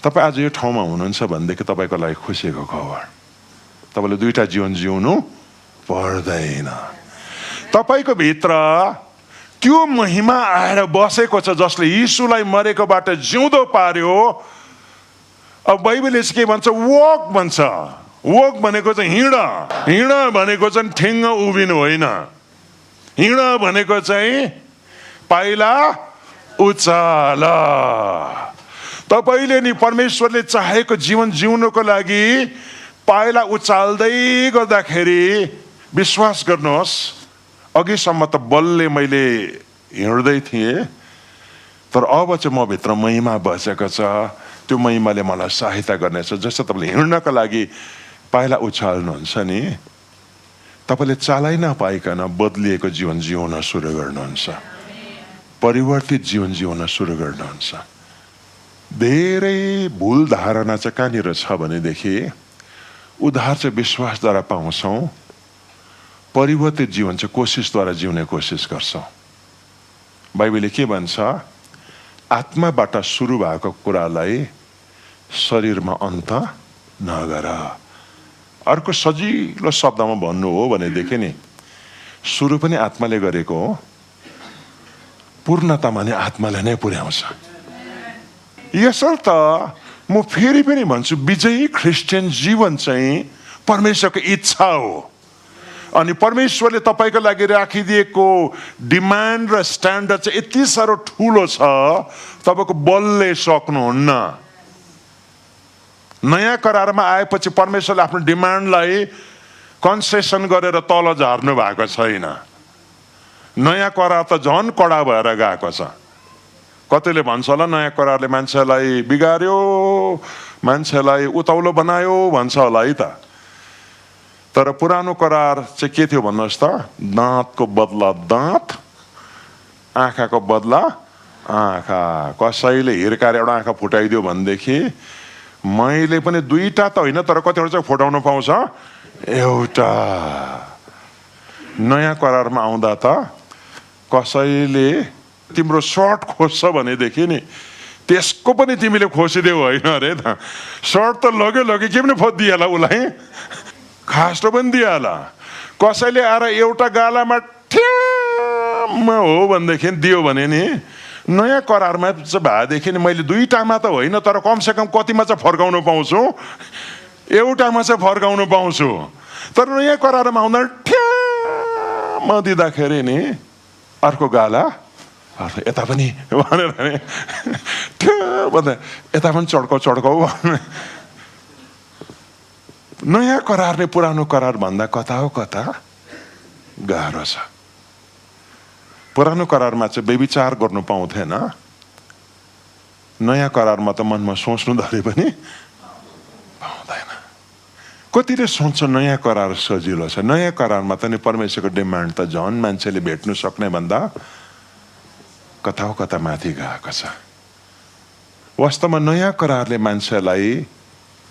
तपाईँ आज यो ठाउँमा हुनुहुन्छ भनेदेखि तपाईँको लागि खुसीको खबर, तपाईँले दुईटा जीवन जिउनु पर्दैन। तपाईँको भित्र त्यो महिमा आएर बसेको छ जसले यीशुलाई मरेकोबाट जिउँदो पार्यो। अब बाइबलले के भन्छ? वक भन्छ। वक भनेको चाहिँ हिँड भनेको चाहिँ ठिङ्ग उभिनु होइन। हिँड भनेको चाहिँ पाइला उचाल। तपाईँले नि परमेश्वरले चाहेको जीवन जिउनको लागि पाइला उचाल्दै गर्दाखेरि विश्वास गर्नुहोस्, अघिसम्म त बलले मैले हिँड्दै थिएँ, तर अब चाहिँ म भित्र महिमा बसेको छ। त्यो महिमाले मलाई सहायता गर्नेछ। जस्तो तपाईँले हिँड्नको लागि पाइला उचाल्नुहुन्छ नि, तपाईँले चालै नपाइकन बदलिएको जीवन जिउन सुरु गर्नुहुन्छ, परिवर्तित जीवन जिउन सुरु गर्नुहुन्छ। धेरै भुल धारणा चाहिँ कहाँनिर छ भनेदेखि, उद्धार चाहिँ विश्वासद्वारा पाउँछौँ, परिवर्तित जीवन चाहिँ कोसिसद्वारा जिउने कोसिस गर्छौँ। बाइबलले के भन्छ? आत्माबाट सुरु भएको कुरालाई शरीरमा अन्त नगर। अर्को सजिलो शब्दमा भन्नु हो भनेदेखि नि, सुरु पनि आत्माले गरेको हो, पूर्णतामा नि आत्माले नै पुर्याउँछ। यसर्थ म फेरि पनि भन्छु, विजयी क्रिस्चियन जीवन चाहिँ परमेश्वरको इच्छा हो। अनि परमेश्वरले तपाईँको लागि राखिदिएको डिमान्ड र स्ट्यान्डर्ड चाहिँ यति साह्रो ठुलो छ, तपाईँको बलले सक्नुहुन्न। नयाँ करारमा आएपछि परमेश्वरले आफ्नो डिमान्डलाई कन्सेसन गरेर तल झार्नु भएको छैन। नयाँ करार त झन् कडा भएर गएको छ। कतिले भन्छ होला नयाँ करारले मान्छेलाई बिगार्यो, मान्छेलाई उत्ताउलो बनायो भन्छ होला है त। तर पुरानो करार चाहिँ के थियो भन्नुहोस् त? दाँतको बदला दाँत, आँखाको बदला आँखा। कसैले हिर्काएर एउटा आँखा फुटाइदियो भनेदेखि मैले पनि दुईटा त होइन तर कतिवटा चाहिँ फुटाउनु पाउँछ, एउटा। नयाँ करारमा आउँदा त कसैले तिम्रो सर्ट खोज्छ भनेदेखि नि त्यसको पनि तिमीले खोसिदेऊ होइन अरे त। सर्ट त लग्यो के पनि खोजिदिइहाल उसलाई, खास्टो पनि दिइहाल। कसैले आएर एउटा गालामा ठ्याम्म हो भनेदेखि दियो भने नि, नयाँ करारमा चाहिँ भएदेखि मैले दुईटामा त होइन तर कमसेकम कतिमा चाहिँ फर्काउनु पाउँछु, एउटामा चाहिँ फर्काउनु पाउँछु। तर नयाँ करारमा आउँदा ठ्याम्म दिँदाखेरि नि अर्को गाला यता पनि भनेर ठ्याम्म यता पनि चड्काउ भने। नयाँ करारले पुरानो करार भन्दा कता हो कता गाह्रो छ। पुरानो करारमा चाहिँ व्यभिचार गर्नु पाउँथेन, नयाँ करारमा त मनमा सोच्नु धरे पनि पाउँदैन। कतिले सोच्छ नयाँ करार सजिलो छ। नयाँ करारमा त नि परमेश्वरको डिमान्ड त झन् मान्छेले भेट्नु सक्ने भन्दा कता हो कता माथि गएको छ। वास्तवमा नयाँ करारले मान्छेलाई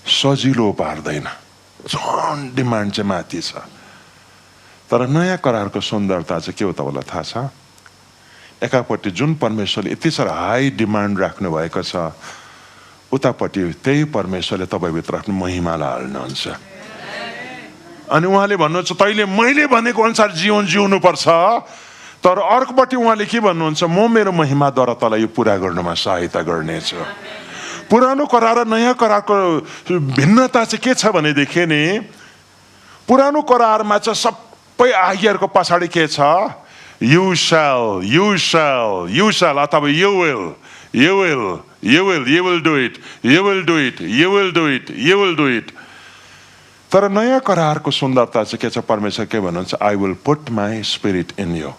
सजिलो पार्दैन, झन् डिमान्ड चाहिँ माथि छ। तर नयाँ करारको सुन्दरता चाहिँ के हो तपाईँलाई थाहा छ? एकापट्टि जुन परमेश्वरले यति साह्रो हाई डिमान्ड राख्नु भएको छ, उतापट्टि त्यही परमेश्वरले तपाईँभित्र आफ्नो महिमालाई हाल्नुहुन्छ। अनि उहाँले भन्नुहुन्छ तैँले मैले भनेको अनुसार जीवन जिउनु पर्छ। तर अर्कोपट्टि उहाँले के भन्नुहुन्छ? म मेरो महिमाद्वारा तँलाई यो पुरा गर्नुमा सहायता गर्नेछु। पुरानो करार र नयाँ करारको भिन्नता चाहिँ के छ भनेदेखि नि, पुरानो करारमा चाहिँ सबै आज्ञाहरूको पछाडि के छ? You shall अथवा you will do it. तर नयाँ करारको सुन्दरता चाहिँ के छ? परमेश्वर के भन्नुहुन्छ? I will put my spirit in you.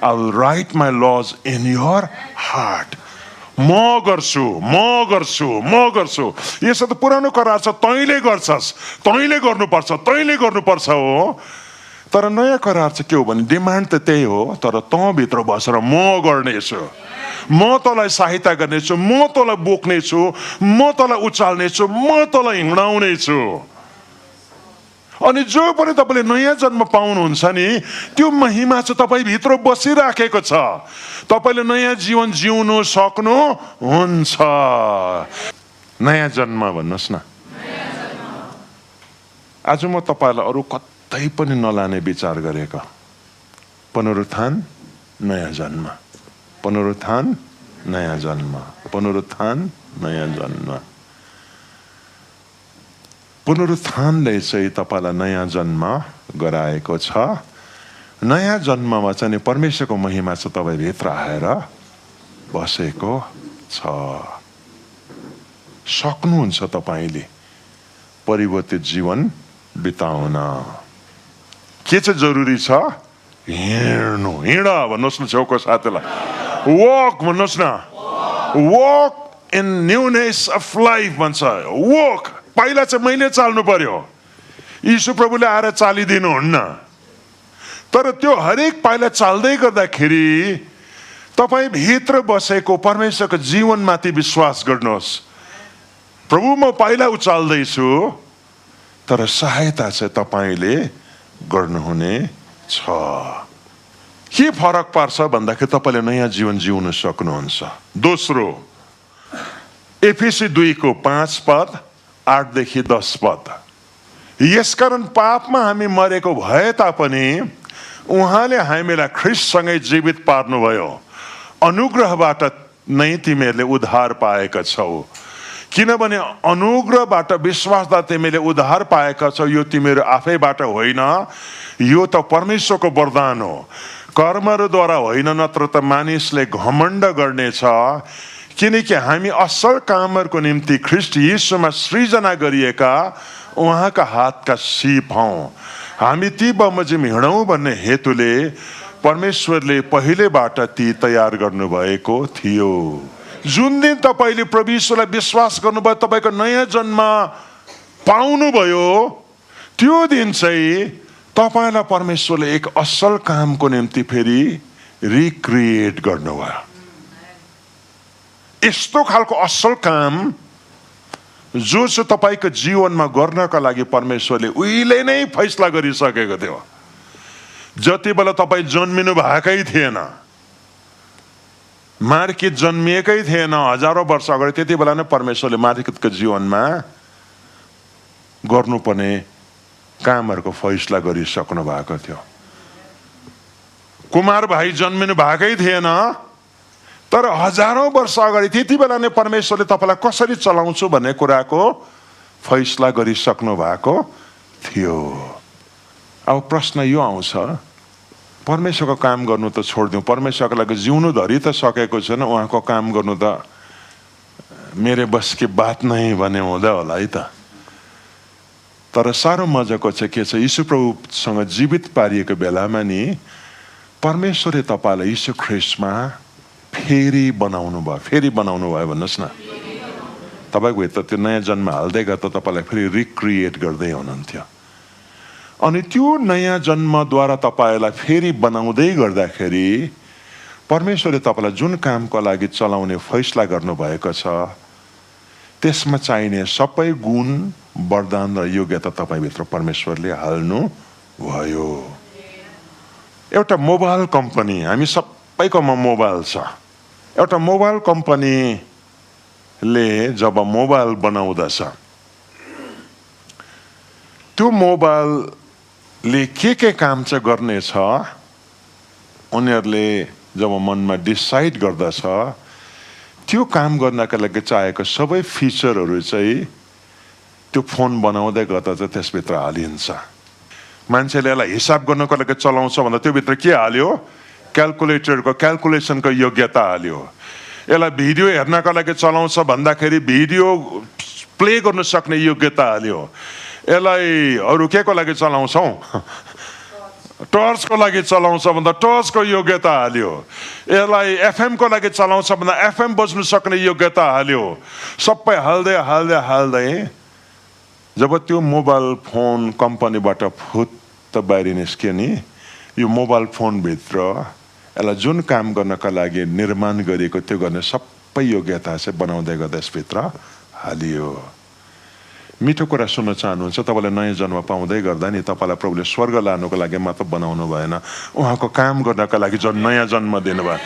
I will write my laws in your heart. म गर्छु। यसो त पुरानो करार छ, तैँले गर्छस्, तैँले गर्नुपर्छ हो। तर नयाँ करार चाहिँ के हो भने डिमान्ड त त्यही हो, तर तँभित्र बसेर म गर्नेछु, म तँलाई सहायता गर्नेछु, म तँलाई बोक्नेछु, म तँलाई उचाल्नेछु, म तँलाई हिँडाउनेछु। अनि जो पनि तपाईँले नयाँ जन्म पाउनुहुन्छ नि, त्यो महिमा चाहिँ तपाईँभित्र बसिराखेको छ। तपाईँले नयाँ जीवन जिउनु सक्नुहुन्छ। नयाँ जन्म भन्नुहोस् न। आज म तपाईँलाई अरू कतै पनि नलाने विचार गरेको। पुनरुत्थान नयाँ जन्म, पुनरुत्थान नयाँ जन्म, पुनरुत्थान नयाँ जन्म। पुनरुत्थानले चाहिँ तपाईँलाई नयाँ जन्म गराएको छ। नयाँ जन्ममा चाहिँ परमेश्वरको महिमा चाहिँ तपाईँभित्र आएर बसेको छ। सक्नुहुन्छ तपाईँले परिवर्तित जीवन बिताउन। के चाहिँ जरुरी छ? हिँड्नु। हिँड भन्नुहोस् न छेउको साथीलाई, वक भन्नुहोस् न। Walk in newness of life भन्छ। वक पहिला चाहिँ मैले चाल्नु पर्यो, यीशु प्रभुले आएर चालिदिनुहुन्न। तर त्यो हरेक पाइला चाल्दै गर्दाखेरि तपाईँ भित्र बसेको परमेश्वरको जीवनमाथि विश्वास गर्नुहोस्। प्रभु म पाइला उचाल्दैछु, तर सहायता चाहिँ तपाईले गर्नुहुने छ। के फरक पार्छ भन्दाखेरि तपाईले नयाँ जीवन जिउन सक्नुहुन्छ। दोस्रो, एफिसी 2:5 पद 8 देखि 10 पद, यसकारण पापमा हामी मरेको भए तापनि उहाँले हामीलाई ख्रीष्टसँगै जीवित पार्नुभयो। अनुग्रहबाट नै तिमीहरूले उद्धार पाएका छौ, किनभने अनुग्रहबाट विश्वासद्वारा तिमीले उद्धार पाएका छौ। यो तिमीहरू आफैबाट होइन, यो त परमेश्वरको वरदान हो, कर्महरूद्वारा होइन, नत्र त मानिसले घमण्ड गर्नेछ। किनकि हामी असल कामहरूको निम्ति ख्रीष्ट यीशुमा सृजना गरिएका उहाँका हातका सिप हौं। हामी ती बमोजिम हिँडौँ भन्ने हेतुले परमेश्वरले पहिलेबाट ती तयार गर्नुभएको थियो। जुन दिन तपाईले प्रभु यीशुलाई विश्वास गर्नुभयो, तपाईको नयाँ जन्म पाउनुभयो, त्यो दिन चाहिँ तपाईलाई परमेश्वरले एक असल कामको निम्ति फेरि रिक्रिएट गर्नुभयो। यस्तो खालको असल काम जो चाहिँ तपाईको जीवनमा गर्नका लागि परमेश्वरले उहिले नै फैसला गरिसकेको थियो। जति बेला तपाई जन्मिनु भएकै थिएन, मार्किट जन्मिएकै थिएन, हजारौं वर्ष अगाडि, त्यति बेला नै परमेश्वरले मार्किटको जीवनमा गर्नुपर्ने कामहरूको फैसला गरिसक्नु भएको थियो। कुमार भाइ जन्मिनु भएकै थिएन, तर हजारौं वर्ष अगाडि त्यति बेला नै परमेश्वरले तपाईलाई कसरी चलाउँछु भन्ने कुराको फैसला गरिसक्नु भएको थियो। अब प्रश्न यो आउँछ, परमेश्वरको काम गर्नु त छोड्दिउँ, परमेश्वरको लागि जिउनु धरि त सकेको छैन, उहाँको काम गर्नु त मेरे बस की बात नहीं भन्ने हुँदा होला है त। तर साह्रो मजाको चाहिँ के छ, यीशु प्रभुसँग जीवित पारिएको बेलामा नि परमेश्वरले तपाईलाई यीशु ख्रीष्टमा फेरि बनाउनु भयो। फेरि बनाउनु भयो भन्नुहोस् न। तपाईको भित्र त्यो नयाँ जन्म हाल्दै गर्दा तपाईलाई फेरि रिक्रिएट गर्दै हुनुहुन्थ्यो। अनि त्यो नयाँ जन्मद्वारा तपाईलाई फेरि बनाउँदै गर्दाखेरि परमेश्वरले तपाईलाई जुन कामको लागि चलाउने फैसला गर्नुभएको छ, त्यसमा चाहिने सबै गुण, वरदान र योग्यता तपाईभित्र परमेश्वरले हाल्नु भयो। एउटा मोबाइल कम्पनी, हामी सबैकोमा मोबाइल छ। एउटा मोबाइल कम्पनीले जब मोबाइल बनाउँदछ, त्यो मोबाइलले के काम चाहिँ गर्नेछ, उनीहरूले जब मनमा डिसाइड गर्दछ, त्यो काम गर्नका लागि चाहेको सबै फिचरहरू चाहिँ त्यो फोन बनाउँदै गर्दा चाहिँ त्यसभित्र हालिन्छ। मान्छेले यसलाई हिसाब गर्नको लागि चलाउँछ भन्दा त्यो भित्र के हाल्यो, क्यालकुलेटरको क्यालकुलेसनको योग्यता हाल्यो। यसलाई भिडियो हेर्नका लागि चलाउँछ भन्दाखेरि भिडियो प्ले गर्न सक्ने योग्यता हाल्यो। यसलाई अरू के को लागि चलाउँछौ, टर्चको लागि चलाउँछ भन्दा टर्चको योग्यता हाल्यो। यसलाई एफएम को लागि चलाउँछ भन्दा एफएम बज्नु सक्ने योग्यता हाल्यो। सबै हाल्दै हाल्दै हाल्दै जब त्यो मोबाइल फोन कम्पनीबाट फुत्त बाहिर निस्क्यो नि, यो मोबाइल फोन भित्र यसलाई जुन काम गर्नका लागि निर्माण गरिएको त्यो गर्ने सबै योग्यता चाहिँ बनाउँदै गर्दा यसभित्र हालियो। मिठो कुरा सुन्न चाहनुहुन्छ, तपाईले नयाँ जन्म पाउँदै गर्दा नि तपाईलाई प्रभुले स्वर्ग लानुको लागि मात्र बनाउनु भएन, उहाँको काम गर्नका लागि जुन नयाँ जन्म दिनुभयो।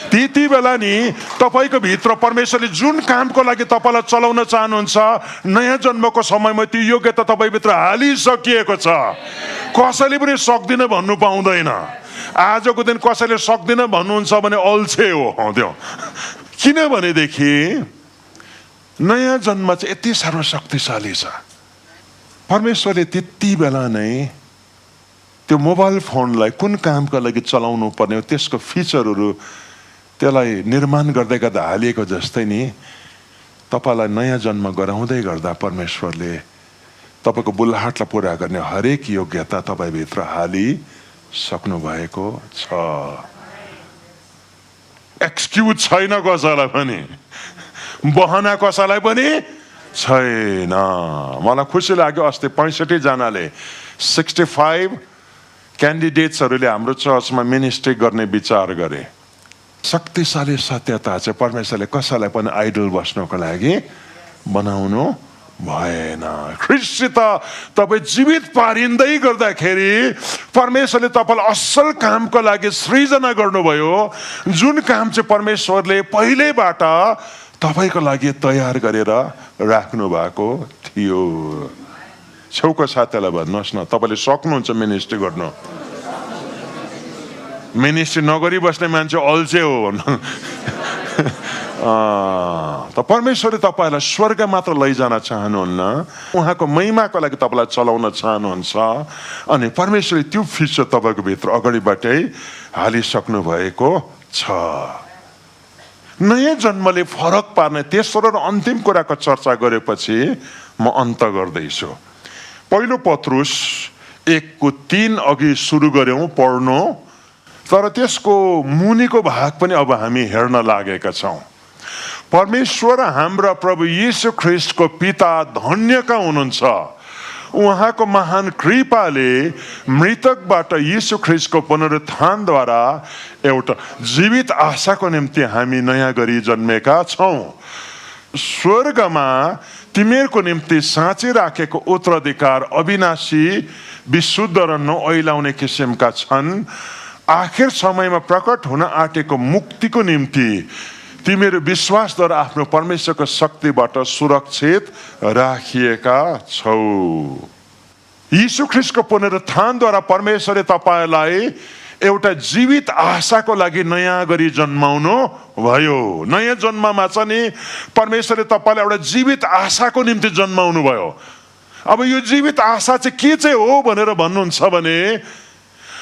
त्यति बेला नि तपाईको भित्र परमेश्वरले जुन कामको लागि तपाईलाई चलाउन चाहनुहुन्छ, नयाँ जन्मको समयमा त्यो योग्यता तपाईभित्र हालिसकिएको छ। कसैले पनि सक्दिन भन्नु पाउँदैन। आजको दिन कसैले सक्दिन भन्नुहुन्छ भने अल्छे हो त्यो। किनभनेदेखि नयाँ जन्म चाहिँ यति साह्रो शक्तिशाली छ। परमेश्वरले त्यति बेला नै त्यो मोबाइल फोनलाई कुन कामका लागि चलाउनु पर्ने हो त्यसको फिचरहरू त्यसलाई निर्माण गर्दै गर्दा हालिएको जस्तै नि तपाईलाई नयाँ जन्म गराउँदै गर्दा परमेश्वरले तपाईको बुलाहाटलाई पुरा गर्ने हरेक योग्यता तपाईभित्र हालिसक्नु भएको छ। एक्सक्युज छैन कसैलाई पनि, बहाना कसैलाई पनि छैन। मलाई खुसी लाग्यो, अस्ति 65 जनाले 65 क्यान्डिडेट्सहरूले हाम्रो चर्चमा मिनिस्ट्री गर्ने विचार गरे। शक्तिशाली सत्यता चाहिँ परमेश्वरले कसैलाई पनि आइडल बस्नको लागि बनाउनु भएन। ख्रीष्टसित तपाईँ जीवित पारिँदै गर्दाखेरि परमेश्वरले तपाईँलाई असल कामको लागि सृजना गर्नुभयो, जुन काम चाहिँ परमेश्वरले पहिल्यैबाट तपाईँको लागि तयार गरेर राख्नु भएको थियो। छेउको साथीलाई भन्नुहोस् न, तपाईँले सक्नुहुन्छ मिनिस्ट्री गर्नु। मिनिस्ट्री नगरी बस्ने मान्छे अल्छे हो त परमेश्वरले तपाईँलाई स्वर्ग मात्र लैजान चाहनुहुन्न, उहाँको महिमाको लागि तपाईँलाई चलाउन चाहनुहुन्छ। अनि परमेश्वरले त्यो फिचर तपाईँको भित्र अगाडिबाटै हालिसक्नु भएको छ। नयाँ जन्मले फरक पार्ने तेस्रो र अन्तिम कुराको चर्चा गरेपछि म अन्त गर्दैछु। पहिलो पत्रुस 1:3 अघि सुरु गर्यौं पढ्नु, तर त्यसको मुनिको भाग पनि अब हामी हेर्न लागेका छौं। परमेश्वर हाम्रा प्रभु येशू ख्रीष्टको पिता धन्यका हुनुहुन्छ। उहाँको महान कृपाले मृतकबाट येशू ख्रीष्टको पुनरुत्थानद्वारा एउटा जीवित आशाको निम्ति हामी नयाँ गरी जन्मेका छौं। स्वर्गमा तिमीहरूको निम्ति साँची राखेको उत्तराधिकार अविनाशी, विशुद्ध र नओइलाउने किसिमका छन्। आखिर समयमा प्रकट हुन आँटेको मुक्तिको निम्ति तिमीहरू विश्वासद्वारा आफ्नो परमेश्वरको शक्तिबाट सुरक्षित राखिएका छौ। यीशु ख्रीष्टको पुनरुत्थानद्वारा परमेश्वरले तपाईलाई एउटा जीवित आशाको लागि नयाँ गरी जन्माउनु भयो। नयाँ जन्ममा चाहिँ नि परमेश्वरले तपाईलाई एउटा जीवित आशाको निम्ति जन्माउनु भयो। अब यो जीवित आशा चाहिँ के चाहिँ हो भनेर भन्नुहुन्छ भने,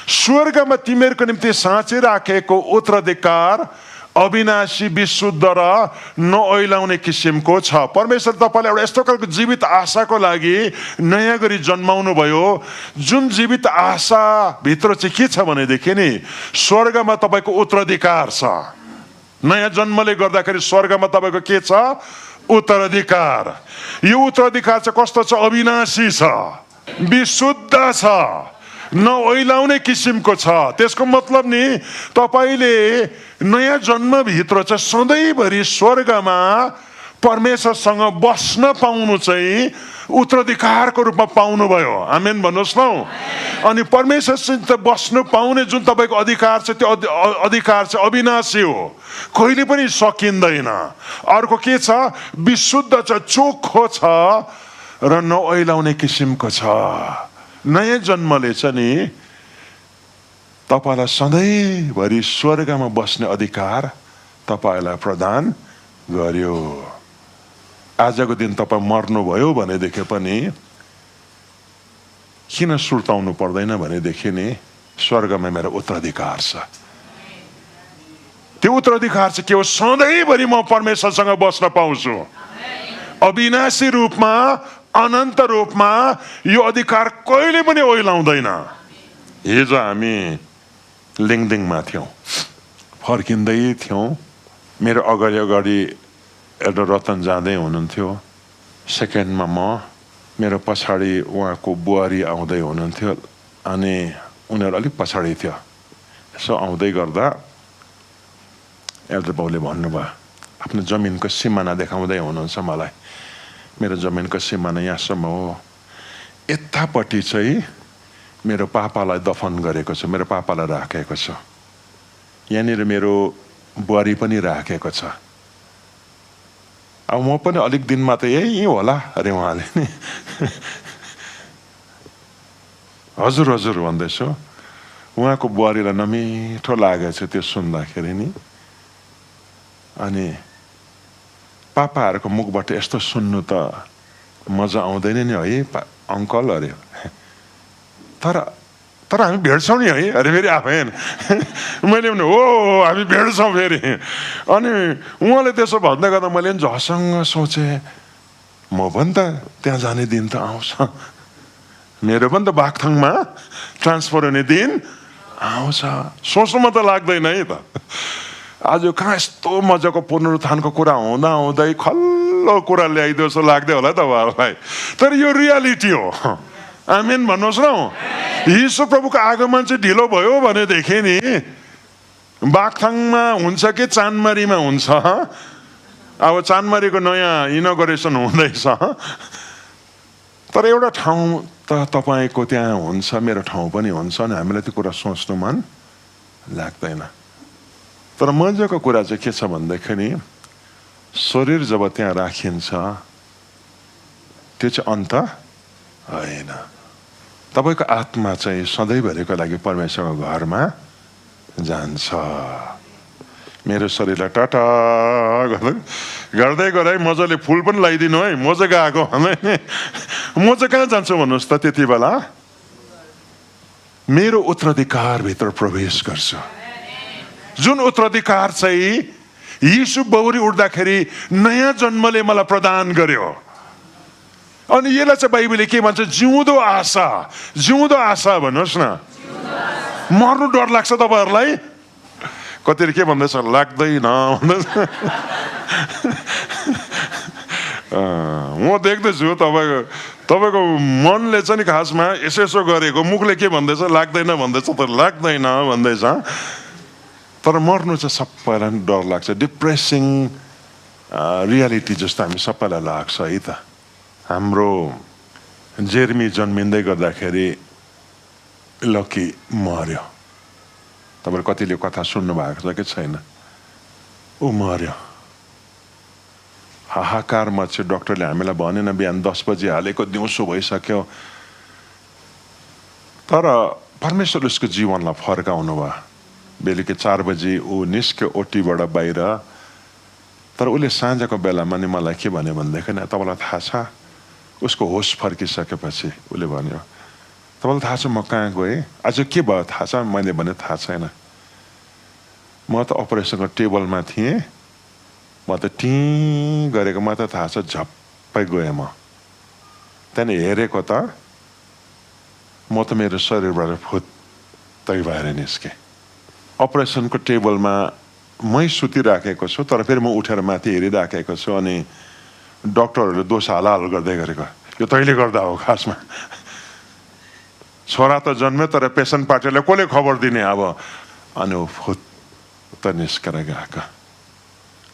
स्वर्गमा तिमीहरूको निम्ति साँची राखेको उत्तराधिकार अविनाशी, विशुद्ध र नओइलाउने किसिमको छ। परमेश्वर तपाईलाई एउटा यस्तो खालको जीवित आशाको लागि नयाँ गरी जन्माउनु भयो, जुन जीवित आशा भित्र चाहिँ के छ भनेदेखि नि स्वर्गमा तपाईको उत्तराधिकार छ। नयाँ जन्मले गर्दाखेरि स्वर्गमा तपाईको के छ? उत्तराधिकार। यो उत्तराधिकार चाहिँ कस्तो छ? अविनाशी छ, विशुद्ध छ, नओइलाउने किसिमको छ। त्यसको मतलब नि तपाईले नयाँ जन्मभित्र चाहिँ सधैँभरि स्वर्गमा परमेश्वरसँग बस्न पाउनु चाहिँ उत्तराधिकारको रूपमा पाउनुभयो। आमेन भन्नुहोस् न। अनि परमेश्वरसित बस्नु पाउने जुन तपाईको अधिकार छ, त्यो अधिकार चाहिँ अविनाशी हो, कहिले पनि सकिँदैन। अर्को के छ? विशुद्ध छ, चोखो छ र नओइलाउने किसिमको छ। नयाँ जन्मले चाहिँ नि तपाईलाई सधैँभरि स्वर्गमा बस्ने अधिकार तपाईलाई प्रदान गर्यो। आजको दिन तपाईँ मर्नुभयो भनेदेखि पनि किन सुर्ताउनु पर्दैन भनेदेखि नि स्वर्गमा मेरो उत्तराधिकार छ। त्यो उत्तराधिकार चाहिँ के हो? सधैँभरि म परमेश्वरसँग बस्न पाउँछु। अविनाशी रूपमा, अनन्त रूपमा यो अधिकार कहिले पनि ओइलाउँदैन। हिजो हामी लिङदिङमा थियौँ, फर्किँदै थियौँ। मेरो अगाडि एउटा रतन जाँदै हुनुहुन्थ्यो, सेकेन्डमा म, मेरो पछाडि उहाँको बुहारी आउँदै हुनुहुन्थ्यो। अनि उनीहरू अलिक पछाडि थियो। यसो आउँदै गर्दा एल्डर बाउले भन्नुभयो, आफ्नो जमिनको सिमाना देखाउँदै हुनुहुन्छ मलाई। मेरो जमिनको सिमाना यहाँसम्म हो, यतापट्टि चाहिँ मेरो पापालाई दफन गरेको छ, मेरो पापालाई राखेको छ। यहाँनिर मेरो बुहारी पनि राखेको छ। अब म पनि अलिक दिनमा त यही होला अरे उहाँले नि हजुर हजुर भन्दैछु। उहाँको बुहारीलाई नमिठो लागेछ त्यो सुन्दाखेरि नि। अनि पापाहरूको मुखबाट यस्तो सुन्नु त मजा आउँदैन नि है अङ्कल अरे। तर हामी भेट्छौँ नि है अरे फेरि आफै मैले भने हो हामी भेट्छौँ फेरि। अनि उहाँले त्यसो भन्दै गर्दा मैले पनि झसँग सोचेँ, म पनि त त्यहाँ जाने दिन त आउँछ, मेरो पनि त बागथाङमा ट्रान्सफर हुने दिन आउँछ। सोच्नु त लाग्दैन है त। आज कहाँ यस्तो मजाको पुनरुत्थानको कुरा हुँदा हुँदै खल्लो कुरा ल्याइदियो जस्तो लाग्दै होला तपाईँहरूलाई। तर यो रियालिटी हो। आमेन भन्नुहोस् न। यीशु प्रभुको आगमन चाहिँ ढिलो भयो भनेदेखि नि बागथाङमा हुन्छ कि चाँदमारीमा हुन्छ? अब चाँदमारीको नयाँ इनोग्रेसन हुँदैछ। तर एउटा ठाउँ त तपाईँको त्यहाँ हुन्छ, मेरो ठाउँ पनि हुन्छ अनि हामीलाई त्यो कुरा सोच्नु मन लाग्दैन। तर मजाको कुरा चाहिँ के छ भनेदेखि नि, शरीर जब त्यहाँ राखिन्छ त्यो चाहिँ अन्त होइन। तपाईँको आत्मा चाहिँ सधैँभरिको लागि परमेश्वरको घरमा जान्छ। मेरो शरीरलाई टाटा गर्दै गर्दै मजाले फुल पनि लगाइदिनु है, म चाहिँ गएको म चाहिँ कहाँ जान्छु भन्नुहोस् त? त्यति बेला मेरो उत्तराधिकारभित्र प्रवेश गर्छु, जुन उत्तराधिकार चाहिँ यीशु बौरी उठ्दाखेरि नयाँ जन्मले मलाई प्रदान गर्यो। अनि यसलाई चाहिँ बाइबलले के भन्छ? जिउँदो आशा। जिउँदो आशा भन्नुहोस् न। मर्नु डर लाग्छ तपाईँहरूलाई? कतिले के भन्दैछ? लाग्दैन भन्दैछ। म देख्दैछु तपाईँको मनले चाहिँ नि खासमा यसो यसो गरेको, मुखले के भन्दैछ? लाग्दैन भन्दैछ, तर लाग्दैन भन्दैछ। तर मर्नु चाहिँ सबैलाई डर लाग्छ। डिप्रेसिङ रियालिटी जस्तो हामी सबैलाई लाग्छ है त। हाम्रो जेरेमी जन्मिँदै गर्दाखेरि लकी मर्यो। तपाईँले कतिले कथा सुन्नु भएको छ कि छैन? ऊ मर्यो। हाहाकार मच्यो। डक्टरले हामीलाई भनेन बिहान 10 बजी हालेको, दिउँसो भइसक्यो। तर परमेश्वर उसको जीवनलाई फर्काउनु भयो। बेलुकी 4 बजी ऊ निस्क्यो ओटीबाट बाहिर। तर उसले साँझको बेलामा नि मलाई के भन्यो भनेदेखि, तपाईँलाई थाहा छ? उसको होस फर्किसकेपछि उसले भन्यो, तपाईँलाई थाहा छ म कहाँ गएँ? आज के भयो थाहा छ? मैले भने थाहा छैन। म त अपरेसनको टेबलमा थिएँ, म त टिँ गरेको, म त थाहा छ झप्पै गएँ। म त्यहाँदेखि हेरेको त म त मेरो शरीरबाट फुत्तै भएर निस्केँ। अपरेसनको टेबलमा मै सुतिराखेको छु, तर फेरि म उठेर माथि हेरिराखेको छु। अनि डक्टरहरूले दोष हालहाल गर्दै गरेको, यो तैँले गर्दा हो खासमा। छोरा त जन्म्यो तर पेसेन्ट पार्टीलाई कसले खबर दिने अब? अनि ऊ फुत्त निस्केर गएको।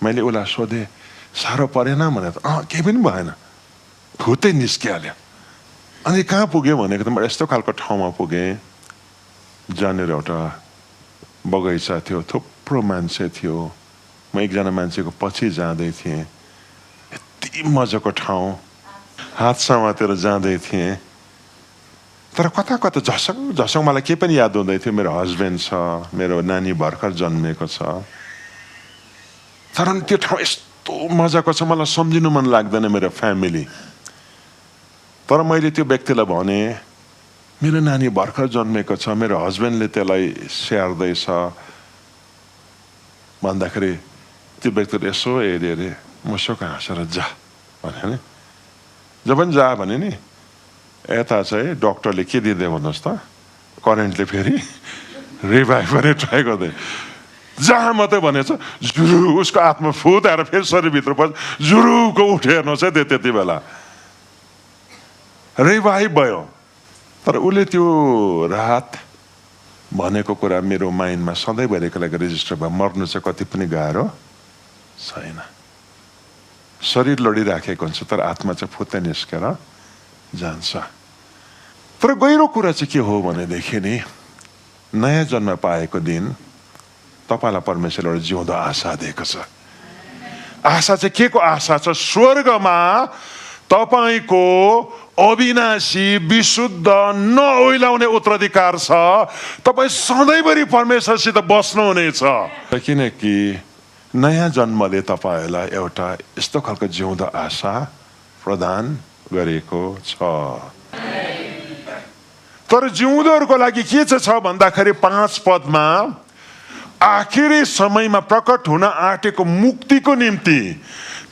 मैले उसलाई सोधेँ, साह्रो परेन भने त केही पनि भएन, फुत्तै निस्किहाल्यो। अनि कहाँ पुग्यो भनेको त म यस्तो खालको ठाउँमा पुगेँ जहाँनिर एउटा बगैँचा थियो, थुप्रो मान्छे थियो। म एकजना मान्छेको पछि जाँदै थिएँ। यति मजाको ठाउँ, हात समातेर जाँदै थिएँ। तर कता कता झसङ झसङ मलाई केही पनि याद हुँदै थियो। मेरो हस्बेन्ड छ, मेरो नानी भर्खर जन्मेको छ। तर त्यो ठाउँ यस्तो मजाको छ, मलाई सम्झिनु मन लाग्दैन मेरो फ्यामिली। तर मैले त्यो व्यक्तिलाई भने, मेरो नानी भर्खर जन्मेको छ, मेरो हस्बेन्डले त्यसलाई स्याहार्दैछ भन्दाखेरि त्यो व्यक्तिले यसो हेरे अरे मुसुक हाँसेर जा भने नि। जब पनि जा भने नि, यता चाहिँ डक्टरले के दिँदै भन्नुहोस् त? करेन्टले फेरि रिभाइभ गर्ने ट्राई गर्दै। जहाँ मात्रै भनेछ जुरु उसको आत्मा फुताएर फेरि शरीरभित्र पर्छ, जुरुको उठेर हेर्नुहोस् है त्यति बेला रिभाइभ भयो। तर उसले त्यो रात भनेको कुरा मेरो माइन्डमा सधैँभरिको लागि रेजिस्टर भयो। मर्नु चाहिँ कति पनि गाह्रो छैन। शरीर लडिराखेको हुन्छ तर आत्मा चाहिँ फुत्तै निस्केर जान्छ। तर गहिरो कुरा चाहिँ के हो भनेदेखि नि, नयाँ जन्म पाएको दिन तपाईँलाई परमेश्वरले एउटा जिउँदो आशा दिएको छ। आशा चाहिँ के को आशा छ? स्वर्गमा तपाईँको अविनाशी विशुद्ध नओइलाउने उत्तराधिकार छ। तपाईँ सधैँभरि परमेश्वरसित बस्नुहुनेछ। किनकि नयाँ जन्मले तपाईँलाई एउटा यस्तो खालको जिउँदो आशा प्रदान गरेको छ। तर जिउँदोहरूको लागि के छ भन्दाखेरि 5 पदमा आखिरी समयमा प्रकट हुन आँटेको मुक्तिको निम्ति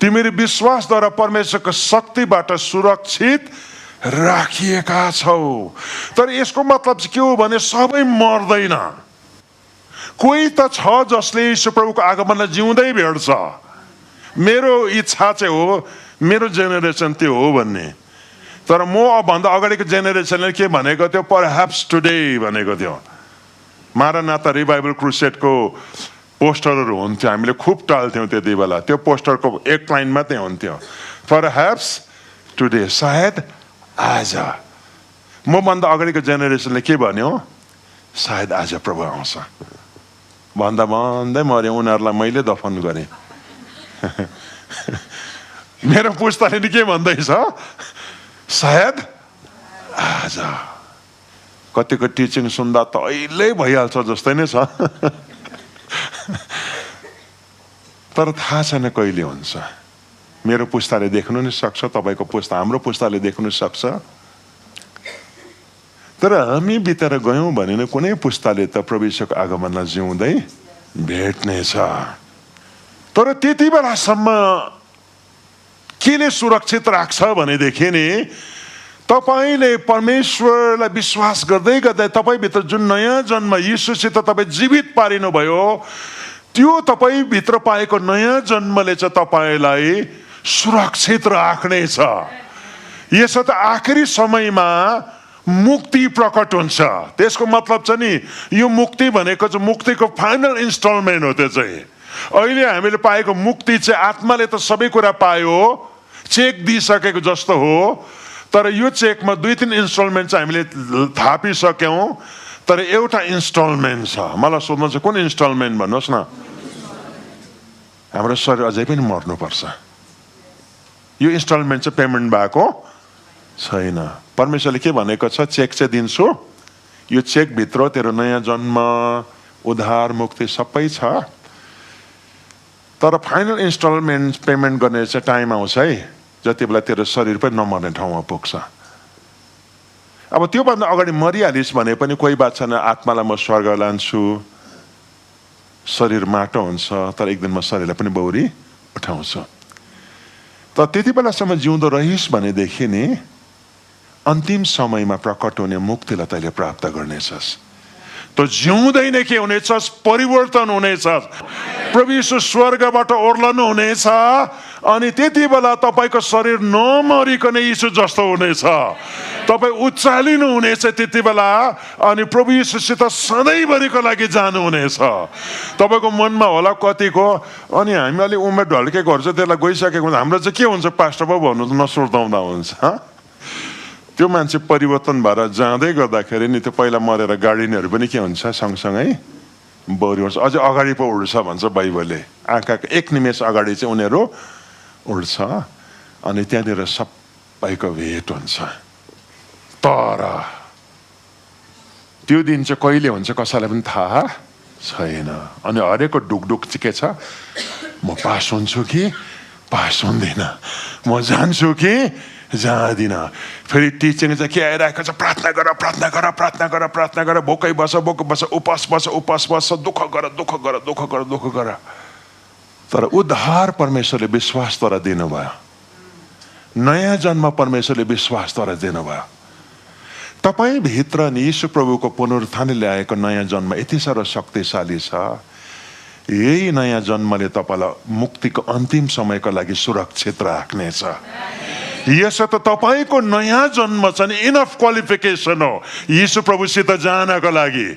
तिमीहरू विश्वासद्वारा परमेश्वरको शक्तिबाट सुरक्षित राखिएका छौ। तर यसको मतलब चाहिँ के हो भने सबै मर्दैन। कोही त छ जसले यीशु प्रभुको आगमनलाई जिउँदै भेट्छ। मेरो इच्छा चाहिँ हो मेरो जेनेरेसन त्यो हो भन्ने। तर म भन्दा अगाडिको जेनेरेसनले के भनेको थियो? परह्याप्स टुडे भनेको थियो। मारानाथा रिभाइभल क्रुसेडको पोस्टरहरू हुन्थ्यो, हामीले खुब टाल्थ्यौँ त्यति बेला। त्यो पोस्टरको एक लाइन मात्रै हुन्थ्यो, परह्याप्स टुडे, सायद आज मभन्दा अगाडिको जेनेरेसनले के भन्यो, सायद आज प्रभु आउँछ भन्दा भन्दै मरे, उनीहरूलाई मैले दफन गरेँ। मेरो पुस्ताले नि के भन्दैछ, सायद आज। कतिको टिचिङ सुन्दा त अहिले भइहाल्छ जस्तै नै छ, तर थाहा छैन कहिले हुन्छ। मेरो पुस्ताले देख्नु नि सक्छ, तपाईँको पुस्ता, हाम्रो पुस्ताले देख्नु सक्छ, तर हामी बितेर गयौँ भने कुनै पुस्ताले त प्रभु यीशुको आगमनलाई जिउँदै भेट्नेछ। तर त्यति बेलासम्म केले सुरक्षित राख्छ भनेदेखि नि, तपाईले परमेश्वरलाई विश्वास गर्दै गर्दै तपाईभित्र जुन नयाँ जन्म यीशुसित तपाईँ जीवित पारिनुभयो, त्यो तपाईभित्र पाएको नयाँ जन्मले चाहिँ तपाईँलाई सुरक्षित राख्नेछ। यसो त आखिरी समयमा मुक्ति प्रकट हुन्छ। त्यसको मतलब चाहिँ नि, यो मुक्ति भनेको चाहिँ मुक्तिको फाइनल इन्स्टलमेन्ट हो। त्यो चाहिँ अहिले हामीले पाएको मुक्ति चाहिँ आत्माले त सबै कुरा पायो, चेक दिइसकेको जस्तो हो, तर यो चेकमा 2-3 इन्स्टलमेन्ट चाहिँ हामीले थापिसक्यौँ, तर एउटा इन्स्टलमेन्ट छ। मलाई सोध्नु चाहिँ कुन इन्स्टलमेन्ट भन्नुहोस् न। हाम्रो शरीर अझै पनि मर्नुपर्छ। यो इन्स्टलमेन्ट चाहिँ पेमेन्ट भएको छैन। परमेश्वरले के भनेको छ, चेक चाहिँ दिन्छु, यो चेकभित्र तेरो नयाँ जन्म, उद्धार, मुक्ति सबै छ, तर फाइनल इन्स्टलमेन्ट पेमेन्ट गर्ने चाहिँ टाइम आउँछ है, जति बेला तेरो शरीर पनि नमर्ने ठाउँमा पुग्छ। अब त्योभन्दा अगाडि मरिहालिस् भने पनि कोही बात छैन, आत्मालाई म स्वर्ग लान्छु, शरीर माटो हुन्छ, तर एक दिन म शरीरलाई पनि बौरी उठाउँछु। तर त्यति बेलासम्म जिउँदो रहिस् भनेदेखि नि अन्तिम समयमा प्रकट हुने मुक्तिलाई तैँले प्राप्त गर्नेछस्। त जिउँदै नै के हुनेछस्, परिवर्तन हुनेछस्। प्रभु यीशु स्वर्गबाट ओर्लनु हुनेछ, अनि त्यति बेला तपाईँको शरीर नमरिकन यीशु जस्तो हुनेछ। तपाईँ उचालिनु हुनेछ त्यति बेला, अनि प्रभु यीशुसित सधैँभरिको लागि जानुहुनेछ। तपाईँको मनमा होला कतिको, अनि हामी अलि उमेर ढल्केकोहरू चाहिँ त्यसलाई गइसकेको हुन्छ, हाम्रो चाहिँ के हुन्छ पास्टर बाबु भन्नु त नसुर्ताउँदा हुन्छ। त्यो मान्छे परिवर्तन भएर जाँदै गर्दाखेरि नि, त्यो पहिला मरेर गाडिनेहरू पनि के हुन्छ, सँगसँगै बौरी उड्छ। अझै अगाडि पो उड्छ भन्छ बाइबलले, आँखाको एक निमेष अगाडि चाहिँ उनीहरू उड्छ, अनि त्यहाँनिर सबैको भेट हुन्छ। तर त्यो दिन चाहिँ कहिले हुन्छ कसैलाई पनि थाहा छैन। अनि हरेकको ढुकढुक चाहिँ के छ, म पास हुन्छु कि पास हुँदिनँ, म जान्छु कि जाँदिनँ। फेरि टिचिङ चाहिँ के आइरहेको छ, प्रार्थना गर, प्रार्थना गर, प्रार्थना गर, प्रार्थना गर, भोकै बस, भोकै बस, उपास बस, उपास बस, दुःख गर, दुःख गर, दुःख गर, दुःख गर। तर उद्धार परमेश्वरले विश्वासद्वारा दिनुभयो, नयाँ जन्म परमेश्वरले विश्वासद्वारा दिनुभयो। तपाईँ भित्र नि यीशु प्रभुको पुनरुत्थानले ल्याएको नयाँ जन्म यति साह्रो शक्तिशाली छ। यही नयाँ जन्मले तपाईँलाई मुक्तिको अन्तिम समयको लागि सुरक्षित राख्नेछ। यसो त तपाईँको नयाँ जन्म छ नि इनफ क्वालिफिकेसन हो यीशु प्रभुसित जानको लागि।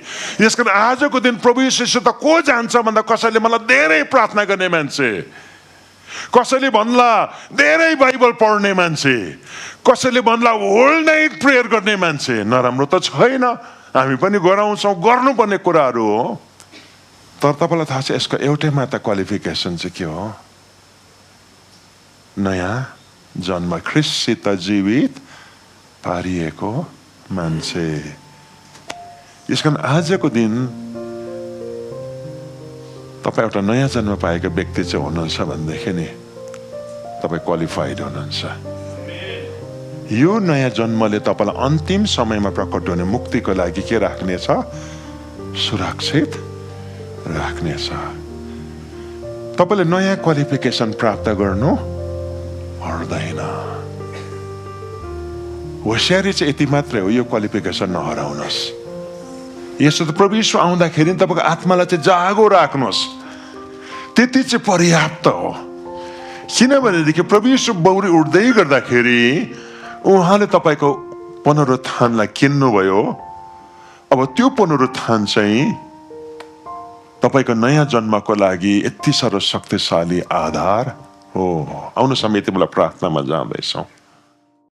यसकारण आजको दिन प्रभु यीशुसित को जान्छ भन्दा कसैले मलाई धेरै प्रार्थना गर्ने मान्छे, कसैले भन्ला धेरै बाइबल पढ्ने मान्छे, कसैले भन्ला होल नाइट प्रेयर गर्ने मान्छे। नराम्रो त छैन, हामी पनि गराउँछौँ, गर्नुपर्ने कुराहरू हो। तर तपाईँलाई थाहा छ यसको एउटै मात्र क्वालिफिकेसन चाहिँ के हो, नयाँ जन्म, ख्रिस्टसित जीवित पारिएको मान्छे। यसकारण आजको दिन तपाईँ एउटा नयाँ जन्म पाएको व्यक्ति चाहिँ हुनुहुन्छ भनेदेखि नि तपाईँ क्वालिफाइड हुनुहुन्छ। यो नयाँ जन्मले तपाईँलाई अन्तिम समयमा प्रकट हुने मुक्तिको लागि के राख्नेछ, सुरक्षित राख्नेछ। तपाईँले नयाँ क्वालिफिकेसन प्राप्त गर्नु पर्दैन। होसियारी चाहिँ यति मात्रै हो, यो क्वालिफिकेसन नहराउनुहोस्। यसो त प्रभु यीशु आउँदाखेरि तपाईँको आत्मालाई चाहिँ जागो राख्नुहोस्, त्यति चाहिँ पर्याप्त हो। किनभनेदेखि प्रभु यीशु बौरी उठ्दै गर्दाखेरि उहाँले तपाईँको पुनरुत्थानलाई किन्नुभयो। अब त्यो पुनरुत्थान चाहिँ तपाईँको नयाँ जन्मको लागि यति साह्रो शक्तिशाली आधार हो। आउनु समेत मलाई प्रार्थनामा जाँदैछौँ।